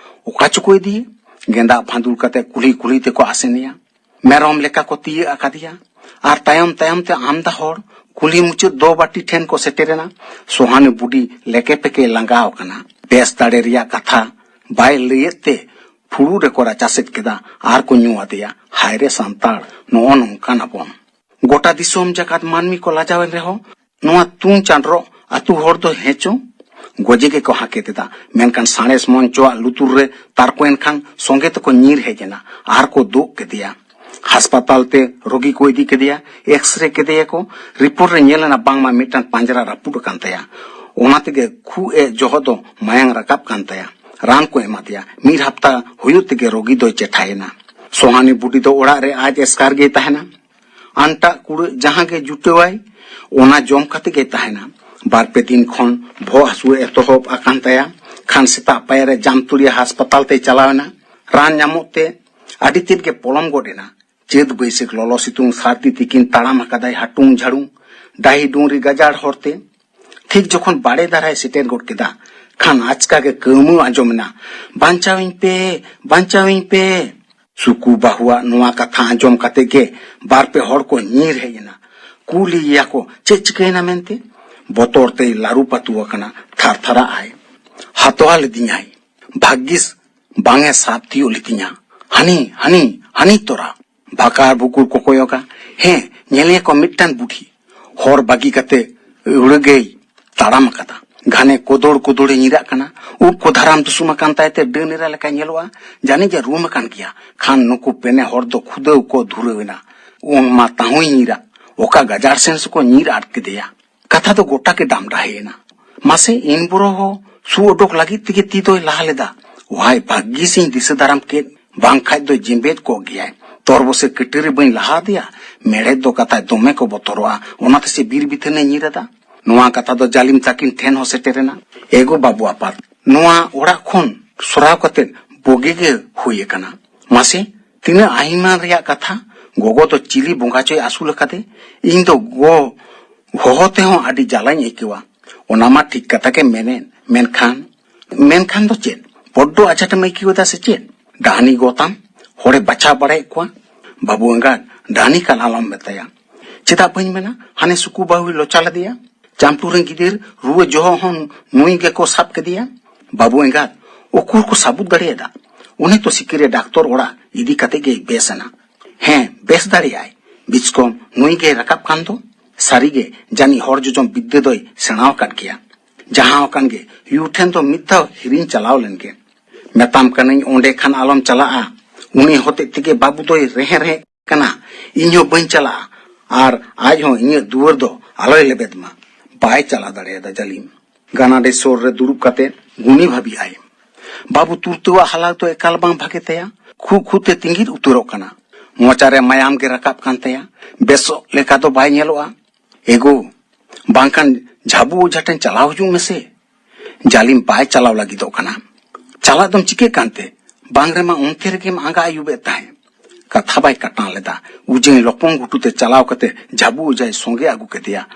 ᱚᱠᱟ ᱪᱚᱠᱚ ᱤᱫᱤᱭᱮ? ᱜᱮᱸᱫᱟᱜ ᱯᱷᱟᱸᱫᱩᱲ ᱠᱟᱛᱮ ᱠᱩᱞᱦᱤ ᱠᱩᱞᱦᱤ ᱛᱮᱠᱚ ᱟᱥᱮᱱᱮᱭᱟ᱾ ᱢᱮᱨᱚᱢ ᱞᱮᱠᱟ ᱠᱚ ᱛᱤᱭᱟᱹᱜ ᱟᱠᱟᱫᱮᱭᱟ᱾ ᱟᱨ ᱛᱟᱭᱚᱢ ᱛᱟᱭᱚᱢ ᱛᱮ ᱟᱢᱫᱟ ᱦᱚᱲ ᱠᱩᱞᱦᱤ ᱢᱩᱪᱟᱹᱫ ᱫᱚ ᱵᱟᱹᱴᱤ ᱴᱷᱮᱱ ᱠᱚ ᱥᱮᱴᱮᱨᱮᱱᱟ᱾ ᱥᱚᱦᱟᱱᱤ ᱵᱩᱰᱤ ᱞᱮᱠᱮ ᱯᱮᱠᱮ ᱞᱟᱸᱜᱟᱣ ᱟᱠᱟᱱᱟ᱾ ᱵᱮᱥ ᱫᱟᱲᱮ ᱨᱮᱭᱟᱜ ᱠᱟᱛᱷᱟ ᱵᱟᱭ ᱞᱟᱹᱭᱮᱫ ᱛᱮ ᱯᱷᱩᱲᱩ ᱨᱮᱠᱚ ᱨᱟᱪᱟ ᱥᱮᱫ ᱠᱮᱫᱟ ᱟᱨ ᱠᱚ ᱧᱩ ᱟᱫᱮᱭᱟ᱾ ᱦᱟᱭ ᱨᱮ ᱥᱟᱱᱛᱟᱲ, ᱱᱚᱜᱼᱚ ᱱᱚᱝᱠᱟᱱ ᱟᱵᱚᱱ᱾ ᱜᱚᱴᱟ ᱫᱤᱥᱚᱢ ᱡᱟᱠᱟᱛ ᱢᱟᱹᱱᱢᱤ ᱠᱚ ᱞᱟᱡᱟᱣᱮᱱ ᱨᱮᱦᱚᱸ ᱱᱚᱣᱟ ᱛᱩᱧ ᱪᱟᱸᱰᱨᱚᱜ ᱟᱹᱛᱩ ᱦᱚᱲ ᱫᱚ ᱦᱮᱸᱪᱚ ᱜᱚᱡᱮ ᱜᱮᱠᱚ ᱦᱟᱠᱮᱛ ᱮᱫᱟ᱾ ᱢᱮᱱᱠᱷᱟᱱ ᱥᱟᱬᱮᱥ ᱢᱚᱱᱪᱚᱣᱟᱜ ᱞᱩᱛᱩᱨ ᱨᱮ ᱛᱟᱨᱠᱚᱭᱮᱱ ᱠᱷᱟᱱ ᱥᱚᱸᱜᱮ ᱛᱮᱠᱚ ᱧᱤᱨ ᱦᱮᱡ ᱮᱱᱟ ᱟᱨ ᱠᱚ ᱫᱩᱜ ᱠᱮᱫᱮᱭᱟ᱾ ᱦᱟᱥᱯᱟᱛᱟᱞ ᱛᱮ ᱨᱳᱜᱤ ᱠᱚ ᱤᱫᱤ ᱠᱮᱫᱮᱭᱟ᱾ ᱮᱠᱥᱨᱮ ᱠᱮᱫᱮᱭᱟᱠᱚ᱾ ᱨᱤᱯᱳᱨᱴ ᱨᱮ ᱧᱮᱞ ᱮᱱᱟ ᱵᱟᱝᱢᱟ ᱢᱤᱫᱴᱟᱝ ᱯᱟᱸᱡᱽᱨᱟ ᱨᱟᱹᱯᱩᱫ ᱟᱠᱟᱱ ᱛᱟᱭᱟ᱾ ᱚᱱᱟ ᱛᱮᱜᱮ ᱠᱷᱩᱜ ᱮ ᱡᱚᱦᱚᱜ ᱫᱚ ᱢᱟᱭᱟᱝ ᱨᱟᱠᱟᱵ ᱠᱟᱱ ᱛᱟᱭᱟ᱾ ᱨᱟᱱ ᱠᱚ ᱮᱢᱟᱫᱮᱭᱟ᱾ ᱢᱤᱫ ᱦᱟᱯᱛᱟ ᱦᱩᱭᱩᱜ ᱛᱮᱜᱮ ᱨᱳᱜᱤ ᱫᱚᱭ ᱪᱮᱴᱷᱟᱭᱮᱱᱟ᱾ ᱥᱚᱦᱟᱱᱤ ᱵᱩᱰᱤ ᱫᱚ ᱚᱲᱟᱜ ᱨᱮ ᱟᱡ ᱮᱥᱠᱟᱨ ᱜᱮᱭ ᱛᱟᱦᱮᱱᱟ᱾ ᱟᱱᱴᱟᱜ ᱠᱩᱲᱟᱹᱜ ᱡᱟᱦᱟᱸ ᱜᱮ ᱡᱩᱴᱟᱹᱣᱟᱭ, ᱚᱱᱟ ᱡᱚᱢ ᱠᱟᱛᱮ ᱜᱮᱭ ᱛᱟᱦᱮᱱᱟ᱾ ᱵᱟᱨ ᱯᱮ ᱫᱤᱱ ᱠᱷᱚᱱ ᱵᱚᱦᱚᱜ ᱦᱟᱹᱥᱩ ᱮᱛᱚᱦᱚᱵ ᱟᱠᱟᱱ ᱛᱟᱭᱟ᱾ ᱠᱷᱟᱱ ᱥᱮᱛᱟᱜ ᱯᱟᱭᱟᱨ ᱨᱮ ᱡᱟᱢᱛᱩᱲᱤᱭᱟ ᱦᱟᱥᱯᱟᱛᱟᱞ ᱛᱮᱭ ᱪᱟᱞᱟᱣ ᱮᱱᱟ᱾ ᱨᱟᱱ ᱧᱟᱢᱚᱜ ᱛᱮ ᱟᱹᱰᱤ ᱛᱮᱫ ᱜᱮ ᱯᱚᱞᱚᱢ ᱜᱚᱫ ᱮᱱᱟ᱾ ᱪᱟᱹᱛ ᱵᱟᱹᱭᱥᱟᱹᱠᱷ ᱞᱚᱞᱚ ᱥᱤᱛᱩᱝ ᱥᱟᱹᱨᱫᱤ ᱛᱤᱠᱤᱱ ᱛᱟᱲᱟᱢ ᱟᱠᱟᱫᱟᱭ ᱦᱟᱹᱴᱩᱝ ᱡᱷᱟᱲᱩᱝ᱾ ᱰᱟᱹᱦᱤ ᱰᱩᱝᱨᱤ ᱜᱟᱡᱟᱲ ᱦᱚᱨᱛᱮ᱾ ᱴᱷᱤᱠ ᱡᱚᱠᱷᱚᱱ ᱵᱟᱲᱮ ᱫᱷᱟᱨᱟᱭ ᱥᱮᱴᱮᱨ ᱜᱚᱫ ᱠᱮᱫᱟ, ᱠᱷᱟᱱ ᱟᱪᱠᱟ ᱜᱮ ᱠᱟᱹᱣᱢᱟᱹᱣ ᱟᱸᱡᱚᱢ ᱮᱱᱟ, "ᱵᱟᱧᱪᱟᱣᱤᱧ ᱯᱮ, ᱵᱟᱧᱪᱟᱣᱤᱧ ᱯᱮ!" ᱥᱩᱠᱩ ᱵᱟᱹᱦᱩᱣᱟᱜ ᱱᱚᱣᱟ ᱠᱟᱛᱷᱟ ᱟᱸᱡᱚᱢ ᱠᱟᱛᱮ ᱜᱮ ᱵᱟᱨ ᱯᱮ ᱦᱚᱲ ᱠᱚ ᱧᱤᱨ ᱦᱮᱡ ᱮᱱᱟ᱾ ᱠᱩᱞᱤᱭᱮᱭᱟ ᱠᱚ, "ᱪᱮᱫ ᱪᱤᱠᱟᱹᱭᱮᱱᱟ?" ᱢᱮᱱᱛᱮ᱾ ᱵᱚᱛᱚᱨ ᱛᱮᱭ ᱞᱟᱹᱨᱩ ᱯᱟᱹᱛᱩ ᱟᱠᱟᱱᱟ, ᱛᱷᱟᱨ ᱛᱷᱟᱨᱟᱜ ᱟᱭ᱾ "ᱦᱟᱛᱣᱟ ᱞᱤᱫᱤᱧᱟᱭ, ᱵᱷᱟᱜᱽᱜᱤᱥ ᱵᱟᱝ ᱮ ᱥᱟᱵ ᱛᱤᱭᱳᱜ ᱞᱤᱫᱤᱧᱟ᱾ ᱦᱟᱹᱱᱤ, ᱦᱟᱹᱱᱤ, ᱦᱟᱹᱱᱤ ᱛᱚᱨᱟ!" ᱵᱷᱟᱠᱟᱨ ᱵᱷᱩᱠᱩᱨ ᱠᱚ ᱠᱚᱭᱚᱜᱟ᱾ ᱦᱮᱸ, ᱧᱮᱞᱮᱭᱟ ᱠᱚ ᱢᱤᱫᱴᱟᱝ ᱵᱩᱰᱷᱤ᱾ ᱦᱚᱨ ᱵᱟᱹᱜᱤ ᱠᱟᱛᱮ ᱟᱹᱣᱲᱟᱹ ᱜᱮᱭ ᱛᱟᱲᱟᱢ ᱟᱠᱟᱫᱟ᱾ ᱜᱷᱟᱱᱮ ᱠᱚᱫᱚᱲ ᱠᱚᱫᱚᱲᱮ ᱧᱤᱨᱟᱜ ᱠᱟᱱᱟ᱾ ᱩᱵ ᱠᱚ ᱫᱷᱟᱨᱟᱢ ᱫᱩᱥᱩᱢ ᱟᱠᱟᱱ ᱛᱟᱭ ᱛᱮ ᱰᱟᱹᱱ ᱮᱨᱟ ᱞᱮᱠᱟᱭ ᱧᱮᱞᱚᱜᱼᱟ᱾ ᱡᱟᱹᱱᱤᱡ ᱮ ᱨᱩᱢ ᱟᱠᱟᱱ ᱜᱮᱭᱟ᱾ ᱠᱷᱟᱱ ᱱᱩᱠᱩ ᱯᱮᱱᱮ ᱦᱚᱲ ᱫᱚ ᱠᱷᱩᱫᱟᱹᱣ ᱠᱚ ᱫᱷᱩᱨᱟᱹᱣ ᱮᱱᱟ᱾ ᱩᱱ ᱢᱟ ᱛᱟᱹᱦᱩᱭ ᱧᱤᱨᱟᱜ᱾ ᱚᱠᱟ ᱜᱟᱡᱟᱲ ᱥᱮᱱ ᱥᱮᱠᱚ ᱧᱤᱨ ᱟᱫ ᱠᱮᱫᱮᱭᱟ᱾ ᱠᱟᱛᱷᱟ ᱫᱚ ᱜᱚᱴᱟ ᱜᱮ ᱰᱟᱢᱰᱟᱦᱮ ᱮᱱᱟ᱾ ᱢᱟᱥᱮ, ᱤᱱ ᱵᱚᱨᱚ ᱦᱚᱸ ᱥᱩ ᱚᱰᱚᱠ ᱞᱟᱹᱜᱤᱫ ᱛᱮᱜᱮ ᱛᱤ ᱫᱚᱭ ᱞᱟᱦᱟ ᱞᱮᱫᱟ᱾ ᱣᱟᱭ, ᱵᱷᱟᱹᱜᱤ ᱥᱤᱧ ᱫᱤᱥᱟᱹ ᱫᱟᱨᱟᱢ ᱠᱮᱫ, ᱵᱟᱝᱠᱷᱟᱡ ᱫᱚ ᱡᱮᱢᱵᱮᱡ ᱠᱚᱜ ᱜᱮᱭᱟᱭ᱾ ᱛᱚᱨᱵᱚᱥᱮ ᱠᱟᱹᱴᱟᱹᱨᱤ ᱵᱟᱹᱧ ᱞᱟᱦᱟ ᱟᱫᱮᱭᱟ᱾ ᱢᱮᱲᱦᱮᱫ ᱫᱚ ᱠᱟᱛᱷᱟᱡ ᱫᱚᱢᱮ ᱠᱚ ᱵᱚᱛᱚᱨᱚᱜᱼᱟ, ᱚᱱᱟᱛᱮ ᱥᱮ ᱵᱤᱨ ᱵᱤᱛᱷᱟᱹᱱᱮ ᱧᱤᱨ ᱟᱫᱟ᱾ ᱱᱚᱣᱟ ᱠᱟᱛᱷᱟ ᱫᱚ ᱡᱟᱹᱞᱤᱢ ᱛᱟᱹᱠᱤᱱ ᱴᱷᱮᱱ ᱦᱚᱸ ᱥᱮᱴᱮᱨᱮᱱᱟ᱾ ᱮᱜᱳ ᱵᱟᱹᱵᱩ ᱟᱯᱟᱛ, ᱱᱚᱣᱟ ᱚᱲᱟᱜ ᱠᱷᱚᱱ ᱥᱚᱨᱟᱣ ᱠᱟᱛᱮ ᱵᱩᱜᱤ ᱜᱮ ᱦᱩᱭ ᱟᱠᱟᱱᱟ᱾ ᱢᱟᱥᱮ, ᱛᱤᱱᱟᱹᱜ ᱟᱭᱢᱟ ᱨᱮᱭᱟᱜ ᱠᱟᱛᱷᱟ᱾ ᱜᱚᱜᱚ ᱫᱚ ᱪᱤᱞᱤ ᱵᱚᱸᱜᱟ ᱪᱚᱭ ᱟᱹᱥᱩᱞ ᱟᱠᱟᱫᱮ᱾ ᱤᱧ ᱫᱚ ᱜᱚ ᱦᱚᱦᱚ ᱛᱮᱦᱚᱸ ᱟᱹᱰᱤ ᱡᱟᱞᱟᱧ ᱟᱹᱭᱠᱟᱹᱣᱟ᱾ ᱚᱱᱟ ᱢᱟ ᱴᱷᱤᱠ ᱠᱟᱛᱷᱟ ᱜᱮ ᱢᱮᱱᱮᱫ, ᱢᱮᱱᱠᱷᱟᱱ, ᱢᱮᱱᱠᱷᱟᱱ ᱫᱚ ᱪᱮᱫ? ᱵᱚᱰᱰᱚ ᱟᱡᱷᱟᱴᱮᱢ ᱟᱹᱭᱠᱟᱹᱣ ᱮᱫᱟ ᱥᱮ ᱪᱮᱫ? ᱰᱟᱦᱱᱤ ᱜᱚ ᱛᱟᱢ ᱦᱚᱲᱮ ᱵᱟᱪᱷᱟᱣ ᱵᱟᱲᱟᱭᱮᱫ ᱠᱚᱣᱟ᱾ ᱵᱟᱹᱵᱩ ᱮᱸᱜᱟᱛ, ᱰᱟᱦᱱᱤ ᱠᱟᱱ ᱟᱞᱚᱢ ᱢᱮᱛᱟᱭᱟ᱾ ᱪᱮᱫᱟᱜ ᱵᱟᱹᱧ ᱢᱮᱱᱟ? ᱦᱟᱱᱮ ᱥᱩᱠᱩ ᱵᱟᱹᱦᱩᱭ ᱞᱚᱪᱟ ᱞᱮᱫᱮᱭᱟ᱾ ᱪᱟᱢᱴᱩ ᱨᱮᱱ ᱜᱤᱫᱟᱹᱨ ᱨᱩᱣᱟᱹ ᱡᱚᱦᱚᱜ ᱦᱚᱸ ᱱᱩᱭ ᱜᱮᱠᱚ ᱥᱟᱵ ᱠᱮᱫᱮᱭᱟ᱾ ᱵᱟᱹᱵᱩ ᱮᱸᱜᱟᱛ, ᱩᱠᱩᱨ ᱠᱚ ᱥᱟᱹᱵᱩᱛ ᱫᱟᱲᱮᱭᱟᱫᱟ? ᱚᱱᱮ ᱛᱚ ᱥᱤᱠᱤᱨᱮ ᱰᱟᱠᱛᱚᱨ ᱚᱲᱟᱜ ᱤᱫᱤ ᱠᱟᱛᱮ ᱜᱮᱭ ᱵᱮᱥ ᱮᱱᱟ᱾ ᱦᱮᱸ, ᱵᱮᱥ ᱫᱟᱲᱮᱭᱟᱜᱼᱟᱭ᱾ ᱵᱤᱪᱠᱚᱢ ᱱᱩᱭ ᱜᱮᱭ ᱨᱟᱠᱟᱵ ᱠᱟᱱ ᱫᱚ᱾ ᱥᱟᱹᱨᱤᱜᱮ, ᱡᱟᱹᱱᱤᱡ ᱦᱚᱲ ᱡᱚᱡᱚᱢ ᱵᱤᱫᱽᱫᱟᱹ ᱫᱚᱭ ᱥᱮᱬᱟ ᱟᱠᱟᱫ ᱜᱮᱭᱟ᱾ ᱡᱟᱦᱟᱸ ᱟᱠᱟᱱ ᱜᱮ, ᱭᱩ ᱴᱷᱮᱱ ᱫᱚ ᱢᱤᱫ ᱫᱷᱟᱣ ᱦᱤᱨᱤᱧ ᱪᱟᱞᱟᱣ ᱞᱮᱱ ᱜᱮ᱾ ᱢᱮᱛᱟᱢ ᱠᱟᱹᱱᱟᱹᱧ, ᱚᱸᱰᱮ ᱠᱷᱟᱱ ᱟᱞᱚᱢ ᱪᱟᱞᱟᱜᱼᱟ᱾ ᱩᱱᱤ ᱦᱚᱛᱮᱡ ᱛᱮᱜᱮ ᱵᱟᱹᱵᱩ ᱫᱚᱭ ᱨᱮᱦᱮ ᱨᱮᱦᱮ ᱠᱟᱱᱟ᱾ ᱤᱧ ᱦᱚᱸ ᱵᱟᱹᱧ ᱪᱟᱞᱟᱜᱼᱟ᱾ ᱟᱨ ᱟᱡ ᱦᱚᱸ ᱤᱧᱟᱹᱜ ᱫᱩᱣᱟᱹᱨ ᱫᱚ ᱟᱞᱚᱭ ᱞᱮᱵᱮᱫ ᱢᱟ᱾ ᱵᱟᱭ ᱪᱟᱞᱟᱣ ᱫᱟᱲᱮᱭᱟᱫᱟ ᱡᱟᱹᱞᱤᱢ᱾ ᱜᱟᱱᱟᱰᱮ ᱥᱩᱨ ᱨᱮ ᱫᱩᱲᱩᱵ ᱠᱟᱛᱮ ᱜᱩᱱᱤ ᱵᱷᱟᱹᱵᱤ ᱟᱭ᱾ ᱵᱟᱹᱵᱩ ᱛᱩᱨᱛᱟᱹᱣᱟᱜ ᱦᱟᱞᱟᱛ ᱫᱚ ᱮᱠᱟᱞ ᱵᱟᱝ ᱵᱷᱟᱜᱮ ᱛᱟᱭᱟ᱾ ᱠᱷᱩᱜ ᱠᱷᱩᱜ ᱛᱮ ᱛᱤᱸᱜᱤᱫ ᱩᱛᱟᱹᱨᱚᱜ ᱠᱟᱱᱟ᱾ ᱢᱚᱪᱟ ᱨᱮ ᱢᱟᱭᱟᱢ ᱜᱮ ᱨᱟᱠᱟᱵ ᱠᱟᱱ ᱛᱟᱭᱟ᱾ ᱵᱮᱥᱚᱜ ᱞᱮᱠᱟ ᱫᱚ ᱵᱟᱭ ᱧᱮᱞᱚᱜᱼᱟ᱾ ᱮᱜᱳ, ᱵᱟᱝᱠᱷᱟᱱ ᱡᱷᱟᱵᱩ ᱚᱡᱷᱟ ᱴᱷᱮᱱ ᱪᱟᱞᱟᱣ ᱦᱤᱡᱩᱜ ᱢᱮᱥᱮ᱾ ᱡᱟᱹᱞᱤᱢ ᱵᱟᱭ ᱪᱟᱞᱟᱣ ᱞᱟᱹᱜᱤᱫᱚᱜ ᱠᱟᱱᱟ᱾ ᱪᱟᱞᱟᱜ ᱫᱚᱢ ᱪᱤᱠᱟᱹᱜ ᱠᱟᱱᱛᱮ? ᱵᱟᱝ ᱨᱮᱢᱟ ᱚᱱᱛᱮ ᱨᱮᱜᱮᱢ ᱟᱸᱜᱟ ᱟᱹᱭᱩᱵᱮᱫ ᱛᱟᱦᱮᱸ᱾ ᱠᱟᱛᱷᱟ ᱵᱟᱭ ᱠᱟᱴᱟᱣ ᱞᱮᱫᱟ᱾ ᱩᱡᱟᱹᱭ ᱞᱚᱯᱚᱝ ᱜᱷᱩᱴᱩ ᱛᱮ ᱪᱟᱞᱟᱣ ᱠᱟᱛᱮ ᱡᱷᱟᱵᱩ ᱚᱡᱷᱟᱭ ᱥᱚᱸᱜᱮ ᱟᱹᱜᱩ ᱠᱮᱫᱮᱭᱟ᱾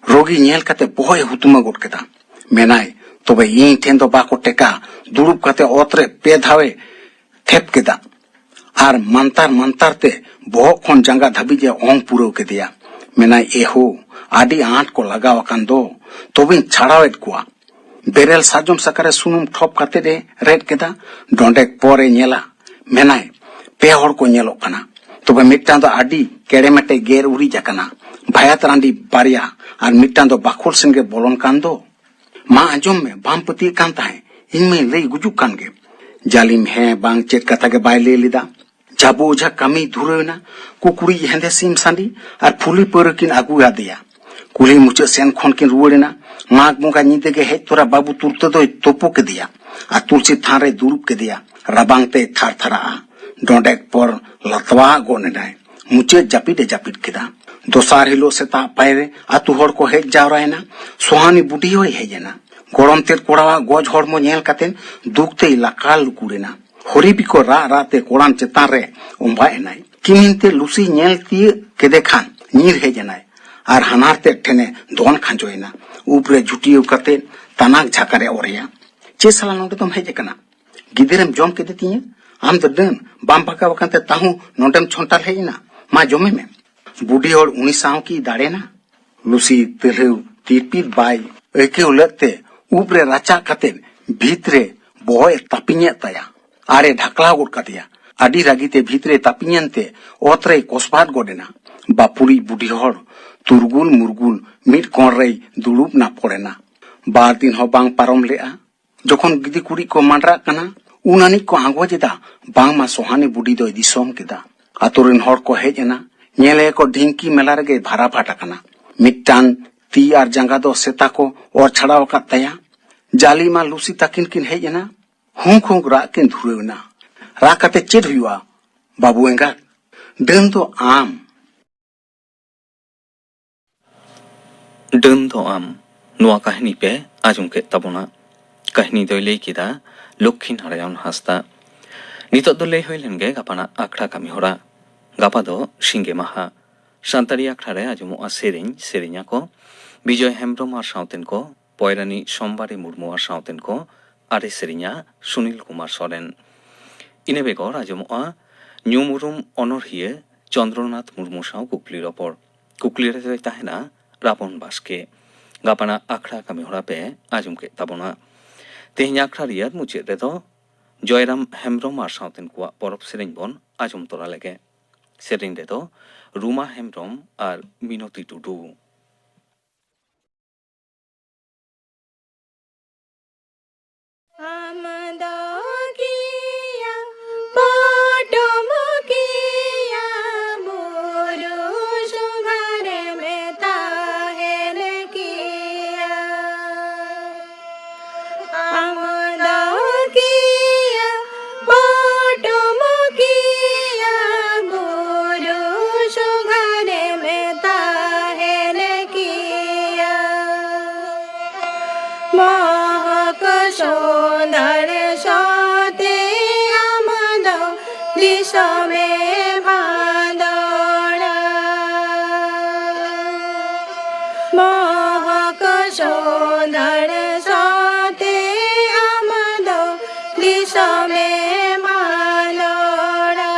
ᱨᱳᱜᱤ ᱧᱮᱞ ᱠᱟᱛᱮ ᱵᱚᱦᱚᱜ ᱮ ᱦᱩᱛᱩᱢᱟ ᱜᱚᱫ ᱠᱮᱫᱟ᱾ ᱢᱮᱱᱟᱭ, "ᱛᱚᱵᱮ ᱤᱧ ᱴᱷᱮᱱ ᱫᱚ ᱵᱟᱠᱚ ᱴᱮᱠᱟ?" ᱫᱩᱲᱩᱵ ᱠᱟᱛᱮ ᱚᱛ ᱨᱮ ᱯᱮ ᱫᱷᱟᱣ ᱮ ᱴᱷᱮᱯ ᱠᱮᱫᱟ᱾ ᱟᱨ ᱢᱟᱱᱛᱟᱨ ᱢᱟᱱᱛᱟᱨ ᱛᱮ ᱵᱚᱦᱚᱜ ᱠᱷᱚᱱ ᱡᱟᱸᱜᱟ ᱫᱷᱟᱹᱵᱤᱡ ᱮ ᱚᱝ ᱯᱩᱨᱟᱹᱣ ᱠᱮᱫᱮᱭᱟ᱾ ᱢᱮᱱᱟᱭ, "ᱮᱦᱳ, ᱟᱹᱰᱤ ᱟᱸᱴ ᱠᱚ ᱞᱟᱜᱟᱣ ᱟᱠᱟᱱ ᱫᱚ, ᱛᱚᱵᱮᱧ ᱪᱷᱟᱲᱟᱣᱮᱫ ᱠᱚᱣᱟ᱾" ᱵᱮᱨᱮᱞ ᱥᱟᱨᱡᱚᱢ ᱥᱟᱠᱟᱢ ᱨᱮ ᱥᱩᱱᱩᱢ ᱴᱷᱚᱯ ᱠᱟᱛᱮ ᱮ ᱨᱮᱫ ᱠᱮᱫᱟ᱾ ᱰᱚᱸᱰᱮᱠ ᱯᱚᱨ ᱮ ᱧᱮᱞᱟ, ᱢᱮᱱᱟᱭ, ᱯᱮ ᱦᱚᱲ ᱠᱚ ᱧᱮᱞᱚᱜ ᱠᱟᱱᱟ᱾ ᱛᱚᱵᱮ ᱢᱤᱫᱴᱟᱝ ᱫᱚ ᱟᱹᱰᱤ ᱠᱮᱲᱮᱢᱮᱴᱮ ᱜᱮᱨ ᱩᱨᱤᱡ ᱟᱠᱟᱱᱟ, ᱵᱷᱟᱭᱟᱛ ᱨᱟᱺᱰᱤ ᱵᱟᱨᱭᱟ, ᱟᱨ ᱢᱤᱫᱴᱟᱝ ᱫᱚ ᱵᱟᱠᱷᱳᱞ ᱥᱮᱱ ᱜᱮ ᱵᱚᱞᱚᱱ ᱠᱟᱱ ᱫᱚ᱾ ᱢᱟ ᱟᱸᱡᱚᱢ ᱢᱮ, ᱵᱟᱢ ᱯᱟᱹᱛᱭᱟᱹᱜ ᱠᱟᱱ ᱛᱟᱦᱮᱸ? ᱤᱧ ᱢᱟᱧ ᱞᱟᱹᱭ ᱜᱩᱡᱩᱜ ᱠᱟᱱ ᱜᱮ᱾ ᱡᱟᱞᱤᱢ ᱦᱮᱸ ᱵᱟᱝ ᱪᱮᱫ ᱠᱟᱛᱷᱟ ᱜᱮ ᱵᱟᱭ ᱞᱟᱹᱭ ᱞᱮᱫᱟ᱾ ᱡᱷᱟᱵᱩ ᱚᱡᱷᱟ ᱠᱟᱹᱢᱤᱭ ᱫᱷᱩᱨᱟᱹᱣ ᱮᱱᱟ᱾ ᱠᱩᱠᱲᱤᱡ ᱦᱮᱸᱫᱮ ᱥᱤᱢ ᱥᱟᱺᱰᱤ ᱟᱨ ᱯᱷᱩᱞᱤ ᱯᱟᱹᱣᱨᱟᱹ ᱠᱤᱱ ᱟᱹᱜᱩ ᱟᱫᱮᱭᱟ᱾ ᱠᱩᱞᱦᱤ ᱢᱩᱪᱟᱹᱫ ᱥᱮᱱ ᱠᱷᱚᱱ ᱠᱤᱱ ᱨᱩᱣᱟᱹᱲ ᱮᱱᱟ᱾ ᱢᱟᱜᱽ ᱵᱚᱸᱜᱟ ᱧᱤᱫᱟᱹ ᱜᱮ ᱦᱮᱡ ᱛᱚᱨᱟ ᱵᱟᱹᱵᱩ ᱛᱩᱨᱛᱟᱹ ᱫᱚᱭ ᱛᱳᱯᱳ ᱠᱮᱫᱮᱭᱟ ᱟᱨ ᱛᱩᱞᱥᱤ ᱛᱷᱟᱱ ᱨᱮᱭ ᱫᱩᱲᱩᱵ ᱠᱮᱫᱮᱭᱟ᱾ ᱨᱟᱵᱟᱝ ᱛᱮᱭ ᱛᱷᱟᱨ ᱛᱷᱟᱨᱟᱜᱼᱟ᱾ ᱰᱚᱸᱰᱮᱠ ᱯᱚᱨ ᱞᱟᱛᱣᱟ ᱜᱚᱫ ᱮᱱᱟᱭ᱾ ᱢᱩᱪᱟᱹᱫ ᱡᱟᱹᱯᱤᱫ ᱮ ᱡᱟᱹᱯᱤᱫ ᱠᱮᱫᱟ᱾ ᱫᱚᱥᱟᱨ ᱦᱤᱞᱳᱜ ᱥᱮᱛᱟᱜ ᱯᱟᱭᱨᱮ ᱟᱹᱛᱩ ᱦᱚᱲ ᱠᱚ ᱦᱮᱡ ᱡᱟᱣᱨᱟᱭᱮᱱᱟ᱾ ᱥᱚᱦᱟᱱᱤ ᱵᱩᱰᱷᱤ ᱦᱚᱸᱭ ᱦᱮᱡ ᱮᱱᱟ᱾ ᱜᱚᱲᱚᱢ ᱛᱮᱫ ᱠᱚᱲᱟᱣᱟᱜ ᱜᱚᱡ ᱦᱚᱲᱢᱚ ᱧᱮᱞ ᱠᱟᱛᱮ ᱫᱩᱠ ᱛᱮᱭ ᱞᱟᱠᱟᱲ ᱞᱩᱠᱩᱲ ᱮᱱᱟ᱾ ᱦᱚᱨᱤᱯᱤ ᱠᱚ ᱨᱟᱜ ᱨᱟᱜ ᱛᱮ ᱠᱚᱲᱟᱢ ᱪᱮᱛᱟᱱ ᱨᱮ ᱚᱢᱵᱟᱜ ᱮᱱᱟᱭ᱾ ᱠᱤᱢᱤᱱ ᱛᱮ ᱞᱩᱥᱤ ᱧᱮᱞ ᱛᱤᱭᱟᱹᱜ ᱠᱮᱫᱮ ᱠᱷᱟᱱ ᱧᱤᱨ ᱦᱮᱡ ᱮᱱᱟᱭ ᱟᱨ ᱦᱟᱱᱦᱟᱨ ᱛᱮᱫ ᱴᱷᱮᱱᱮ ᱫᱚᱱ ᱠᱷᱟᱸᱡᱚᱭᱮᱱᱟ᱾ ᱩᱵ ᱨᱮ ᱡᱷᱩᱴᱭᱟᱹᱣ ᱠᱟᱛᱮ ᱛᱟᱱᱟᱠ ᱡᱷᱟᱠᱟᱨ ᱮ ᱚᱨᱮᱭᱟ᱾ "ᱪᱮᱫ ᱥᱟᱞᱟ ᱱᱚᱰᱮ ᱫᱚᱢ ᱦᱮᱡ ᱟᱠᱟᱱᱟ? ᱜᱤᱫᱟᱹᱨᱮᱢ ᱡᱚᱢ ᱠᱮᱫᱮ ᱛᱤᱧᱟᱹ? ᱟᱢ ᱫᱚ ᱰᱟᱹᱱ, ᱵᱟᱢ ᱵᱷᱟᱜᱟᱣ ᱟᱠᱟᱱ ᱛᱮ ᱛᱟᱦᱩ ᱱᱚᱰᱮᱢ ᱪᱷᱚᱱᱴᱟᱞ ᱦᱮᱡ ᱮᱱᱟ? ᱢᱟ ᱡᱚᱢᱮ ᱢᱮ᱾" ᱵᱩᱰᱷᱤ ᱦᱚᱲ ᱩᱱᱤ ᱥᱟᱶ ᱠᱤ ᱫᱟᱲᱮᱱᱟ? ᱞᱩᱥᱤ ᱛᱤᱨᱞᱟᱹᱣ ᱛᱤᱨᱯᱤᱛ ᱵᱟᱭ ᱟᱹᱭᱠᱟᱹᱣ ᱞᱮᱫ ᱛᱮ ᱩᱵ ᱨᱮ ᱨᱟᱪᱟᱜ ᱠᱟᱛᱮ ᱵᱷᱤᱛ ᱨᱮ ᱵᱚᱦᱚᱜ ᱮ ᱛᱟᱹᱯᱤᱧᱮᱫ ᱛᱟᱭᱟ᱾ ᱟᱨᱮ ᱰᱷᱟᱠᱞᱟᱣ ᱜᱚᱫ ᱠᱟᱫᱮᱭᱟ᱾ ᱟᱹᱰᱤ ᱨᱟᱹᱜᱤ ᱛᱮ ᱵᱷᱤᱛ ᱨᱮ ᱛᱟᱹᱯᱤᱧᱮᱱ ᱛᱮ ᱚᱛ ᱨᱮᱭ ᱠᱚᱥᱵᱟᱫ ᱜᱚᱫ ᱮᱱᱟ᱾ ᱵᱟᱯᱩᱨᱤᱡ ᱵᱩᱰᱷᱤ ᱦᱚᱲ ᱛᱩᱨᱜᱩᱞ ᱢᱩᱨᱜᱩᱞ ᱢᱤᱫ ᱠᱚᱬ ᱨᱮᱭ ᱫᱩᱲᱩᱵ ᱱᱟᱯᱚᱲ ᱮᱱᱟ᱾ ᱵᱟᱨ ᱫᱤᱱ ᱦᱚᱸ ᱵᱟᱝ ᱯᱟᱨᱚᱢ ᱞᱮᱜᱼᱟ᱾ ᱡᱚᱠᱷᱚᱱ ᱜᱤᱫᱤ ᱠᱩᱲᱤ ᱠᱚ ᱢᱟᱸᱰᱨᱟᱜ ᱠᱟᱱᱟ, ᱩᱱ ᱟᱹᱱᱤᱡ ᱠᱚ ᱟᱸᱜᱚᱪ ᱮᱫᱟ ᱵᱟᱝᱢᱟ ᱥᱚᱦᱟᱱᱤ ᱵᱩᱰᱷᱤ ᱫᱚᱭ ᱫᱤᱥᱚᱢ ᱠᱮᱫᱟ᱾ ᱟᱛᱳ ᱨᱮᱱ ᱦᱚᱲ ᱠᱚ ᱦᱮᱡ ᱮᱱᱟ᱾ ᱧᱮᱞᱮ ᱠᱚ ᱰᱷᱤᱝᱠᱤ ᱢᱮᱞᱟ ᱨᱮᱜᱮ ᱵᱷᱟᱨᱟᱵᱷᱟᱴ ᱟᱠᱟᱱᱟ᱾ ᱢᱤᱫᱴᱟᱝ ᱛᱤ ᱟᱨ ᱡᱟᱸᱜᱟ ᱫᱚ ᱥᱮᱛᱟ ᱠᱚ ᱚᱨ ᱪᱷᱟᱲᱟᱣ ᱟᱠᱟᱫ ᱛᱟᱭᱟ᱾ ᱡᱟᱹᱞᱤ ᱢᱟ ᱞᱩᱥᱤ ᱛᱟᱹᱠᱤᱱ ᱠᱤᱱ ᱦᱮᱡ ᱮᱱᱟ᱾ ᱦᱩᱸᱠ ᱦᱩᱸᱠ ᱨᱟᱜ ᱠᱤᱱ ᱫᱷᱩᱨᱟᱹᱣ ᱮᱱᱟ᱾ "ᱨᱟᱜ ᱠᱟᱛᱮ ᱪᱮᱫ ᱦᱩᱭᱩᱜᱼᱟ, ᱵᱟᱹᱵᱩ ᱮᱸᱜᱟᱛ? ᱰᱟᱹᱱ ᱫᱚ ᱟᱢ!" ᱰᱟᱹᱱ ᱫᱚ ᱟᱢ᱾ ᱱᱚᱣᱟ ᱠᱟᱹᱦᱱᱤ ᱯᱮ ᱟᱸᱡᱚᱢ ᱠᱮᱫ ᱛᱟᱵᱚᱱᱟ᱾ ᱠᱟᱹᱦᱱᱤ ᱫᱚᱭ ᱞᱟᱹᱭ ᱠᱮᱫᱟ ᱞᱚᱠᱠᱷᱤ ᱱᱟᱨᱟᱭᱚᱱ ᱦᱟᱸᱥᱫᱟ᱾ ᱱᱤᱛᱚᱜ ᱫᱚ ᱞᱟᱹᱭ ᱦᱩᱭ ᱞᱮᱱ ᱜᱮ ᱜᱟᱯᱟᱱᱟᱜ ᱟᱠᱷᱲᱟ ᱠᱟᱹᱢᱤ ᱦᱚᱨᱟ᱾ ᱜᱟᱯᱟ ᱫᱚ ᱥᱤᱸᱜᱮ ᱢᱟᱦᱟ᱾ ᱥᱟᱱᱛᱟᱲᱤ ᱟᱠᱷᱲᱟ ᱨᱮ ᱟᱸᱡᱚᱢᱚᱜᱼᱟ ᱥᱮᱨᱮᱧ, ᱥᱮᱨᱮᱧ ᱟᱠᱚ ᱵᱤᱡᱚᱭ ᱦᱮᱢᱵᱨᱚᱢ ᱟᱨ ᱥᱟᱶᱛᱮᱱ ᱠᱚ, ᱯᱚᱭᱨᱟᱱᱤ ᱥᱳᱢᱵᱟᱨᱤ ᱢᱩᱨᱢᱩ ᱟᱨ ᱥᱟᱶᱛᱮᱱ ᱠᱚ, ᱟᱨᱮ ᱥᱮᱨᱮᱧᱟ ᱥᱩᱱᱤᱞ ᱠᱩᱢᱟᱨ ᱥᱚᱨᱮᱱ᱾ ᱤᱱᱟᱹ ᱵᱮᱜᱚᱨ ᱟᱸᱡᱚᱢᱚᱜᱼᱟ ᱧᱩᱢ ᱩᱨᱩᱢ ᱚᱱᱚᱬᱦᱤᱭᱟᱹ ᱪᱚᱱᱫᱨᱚᱱᱟᱛᱷ ᱢᱩᱨᱢᱩ ᱥᱟᱶ ᱠᱩᱠᱞᱤ ᱨᱚᱯᱚᱲ᱾ ᱠᱩᱠᱞᱤ ᱨᱮᱫᱚᱭ ᱛᱟᱦᱮᱱᱟ ᱨᱟᱵᱚᱱ ᱵᱟᱥᱠᱮ᱾ ᱜᱟᱯᱟᱱᱟᱜ ᱟᱠᱷᱲᱟ ᱠᱟᱹᱢᱤ ᱦᱚᱨᱟ ᱯᱮ ᱟᱸᱡᱚᱢ ᱠᱮᱫ ᱛᱟᱵᱚᱱᱟ᱾ ᱛᱮᱦᱮᱧ ᱟᱠᱷᱲᱟ ᱨᱮᱭᱟᱜ ᱢᱩᱪᱟᱹᱫ ᱨᱮᱫᱚ ᱡᱚᱭᱨᱟᱢ ᱦᱮᱢᱵᱨᱚᱢ ᱟᱨ ᱥᱟᱶᱛᱮᱱ ᱠᱚᱣᱟᱜ ᱯᱚᱨᱚᱵᱽ ᱥᱮᱨᱮᱧ ᱵᱚᱱ ᱟᱸᱡᱚᱢ ᱛᱚᱨᱟ ᱞᱮᱜᱮ᱾ ᱥᱮᱨᱮᱧ ᱨᱮᱫᱚ ᱨᱩᱢᱟ ᱦᱮᱢᱵᱨᱚᱢ ᱟᱨ ᱢᱤᱱᱚᱛᱤ ᱴᱩᱰᱩ᱾ ᱟᱢ ᱫᱚ ᱠᱤᱭᱟ ᱯᱚᱴᱚᱢ ᱠᱤᱭᱟ ᱵᱩᱨᱩ ᱥᱚᱸᱜᱷᱟᱨᱮᱢ ᱛᱟᱦᱮᱱ ᱠᱤᱭᱟ᱾ ᱟᱢ ᱫᱚ ᱠᱤᱭᱟ ᱯᱚᱴᱚᱢ ᱠᱤᱭᱟ ᱵᱩᱨᱩ ᱥᱚᱸᱜᱷᱟᱨᱮᱢ ᱛᱟᱦᱮᱱ ᱠᱤᱭᱟ᱾ ᱢᱚᱦᱚᱠ ᱥᱚᱸᱫᱷᱟᱲ ᱫᱤᱥᱚᱢᱮᱢ ᱟᱸᱫᱳᱲᱟ᱾ ᱢᱚᱦᱚᱠ ᱥᱚᱸᱫᱷᱟᱲ ᱥᱟᱶᱛᱮ ᱟᱢ ᱫᱚ ᱫᱤᱥᱚᱢᱮᱢ ᱟᱸᱫᱳᱲᱟ᱾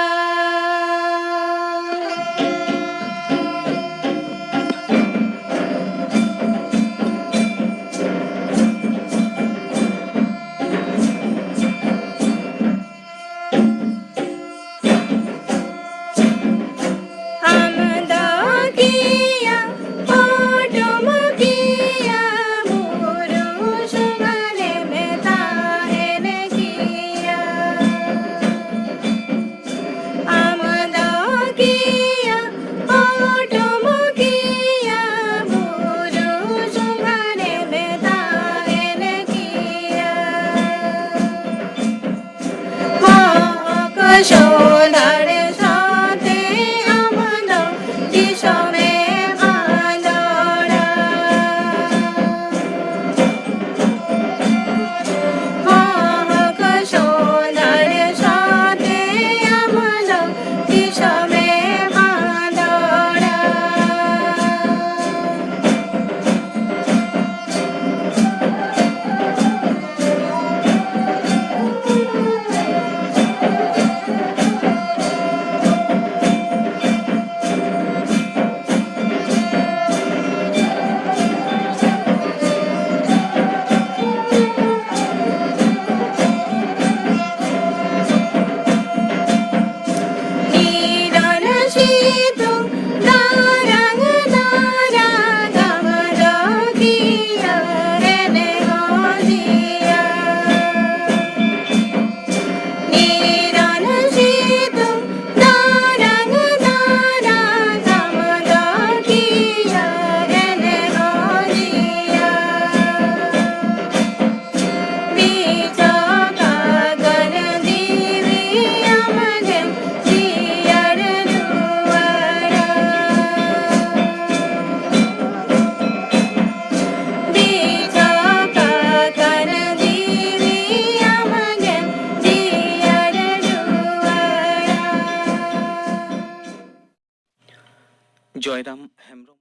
ᱟᱢ ᱫᱚ ᱠᱤᱭᱟ ᱯᱚᱴᱚᱢ ᱠᱤᱭᱟ ᱡᱚᱭᱨᱟᱢ ᱦᱮᱢᱵᱨᱚᱢ᱾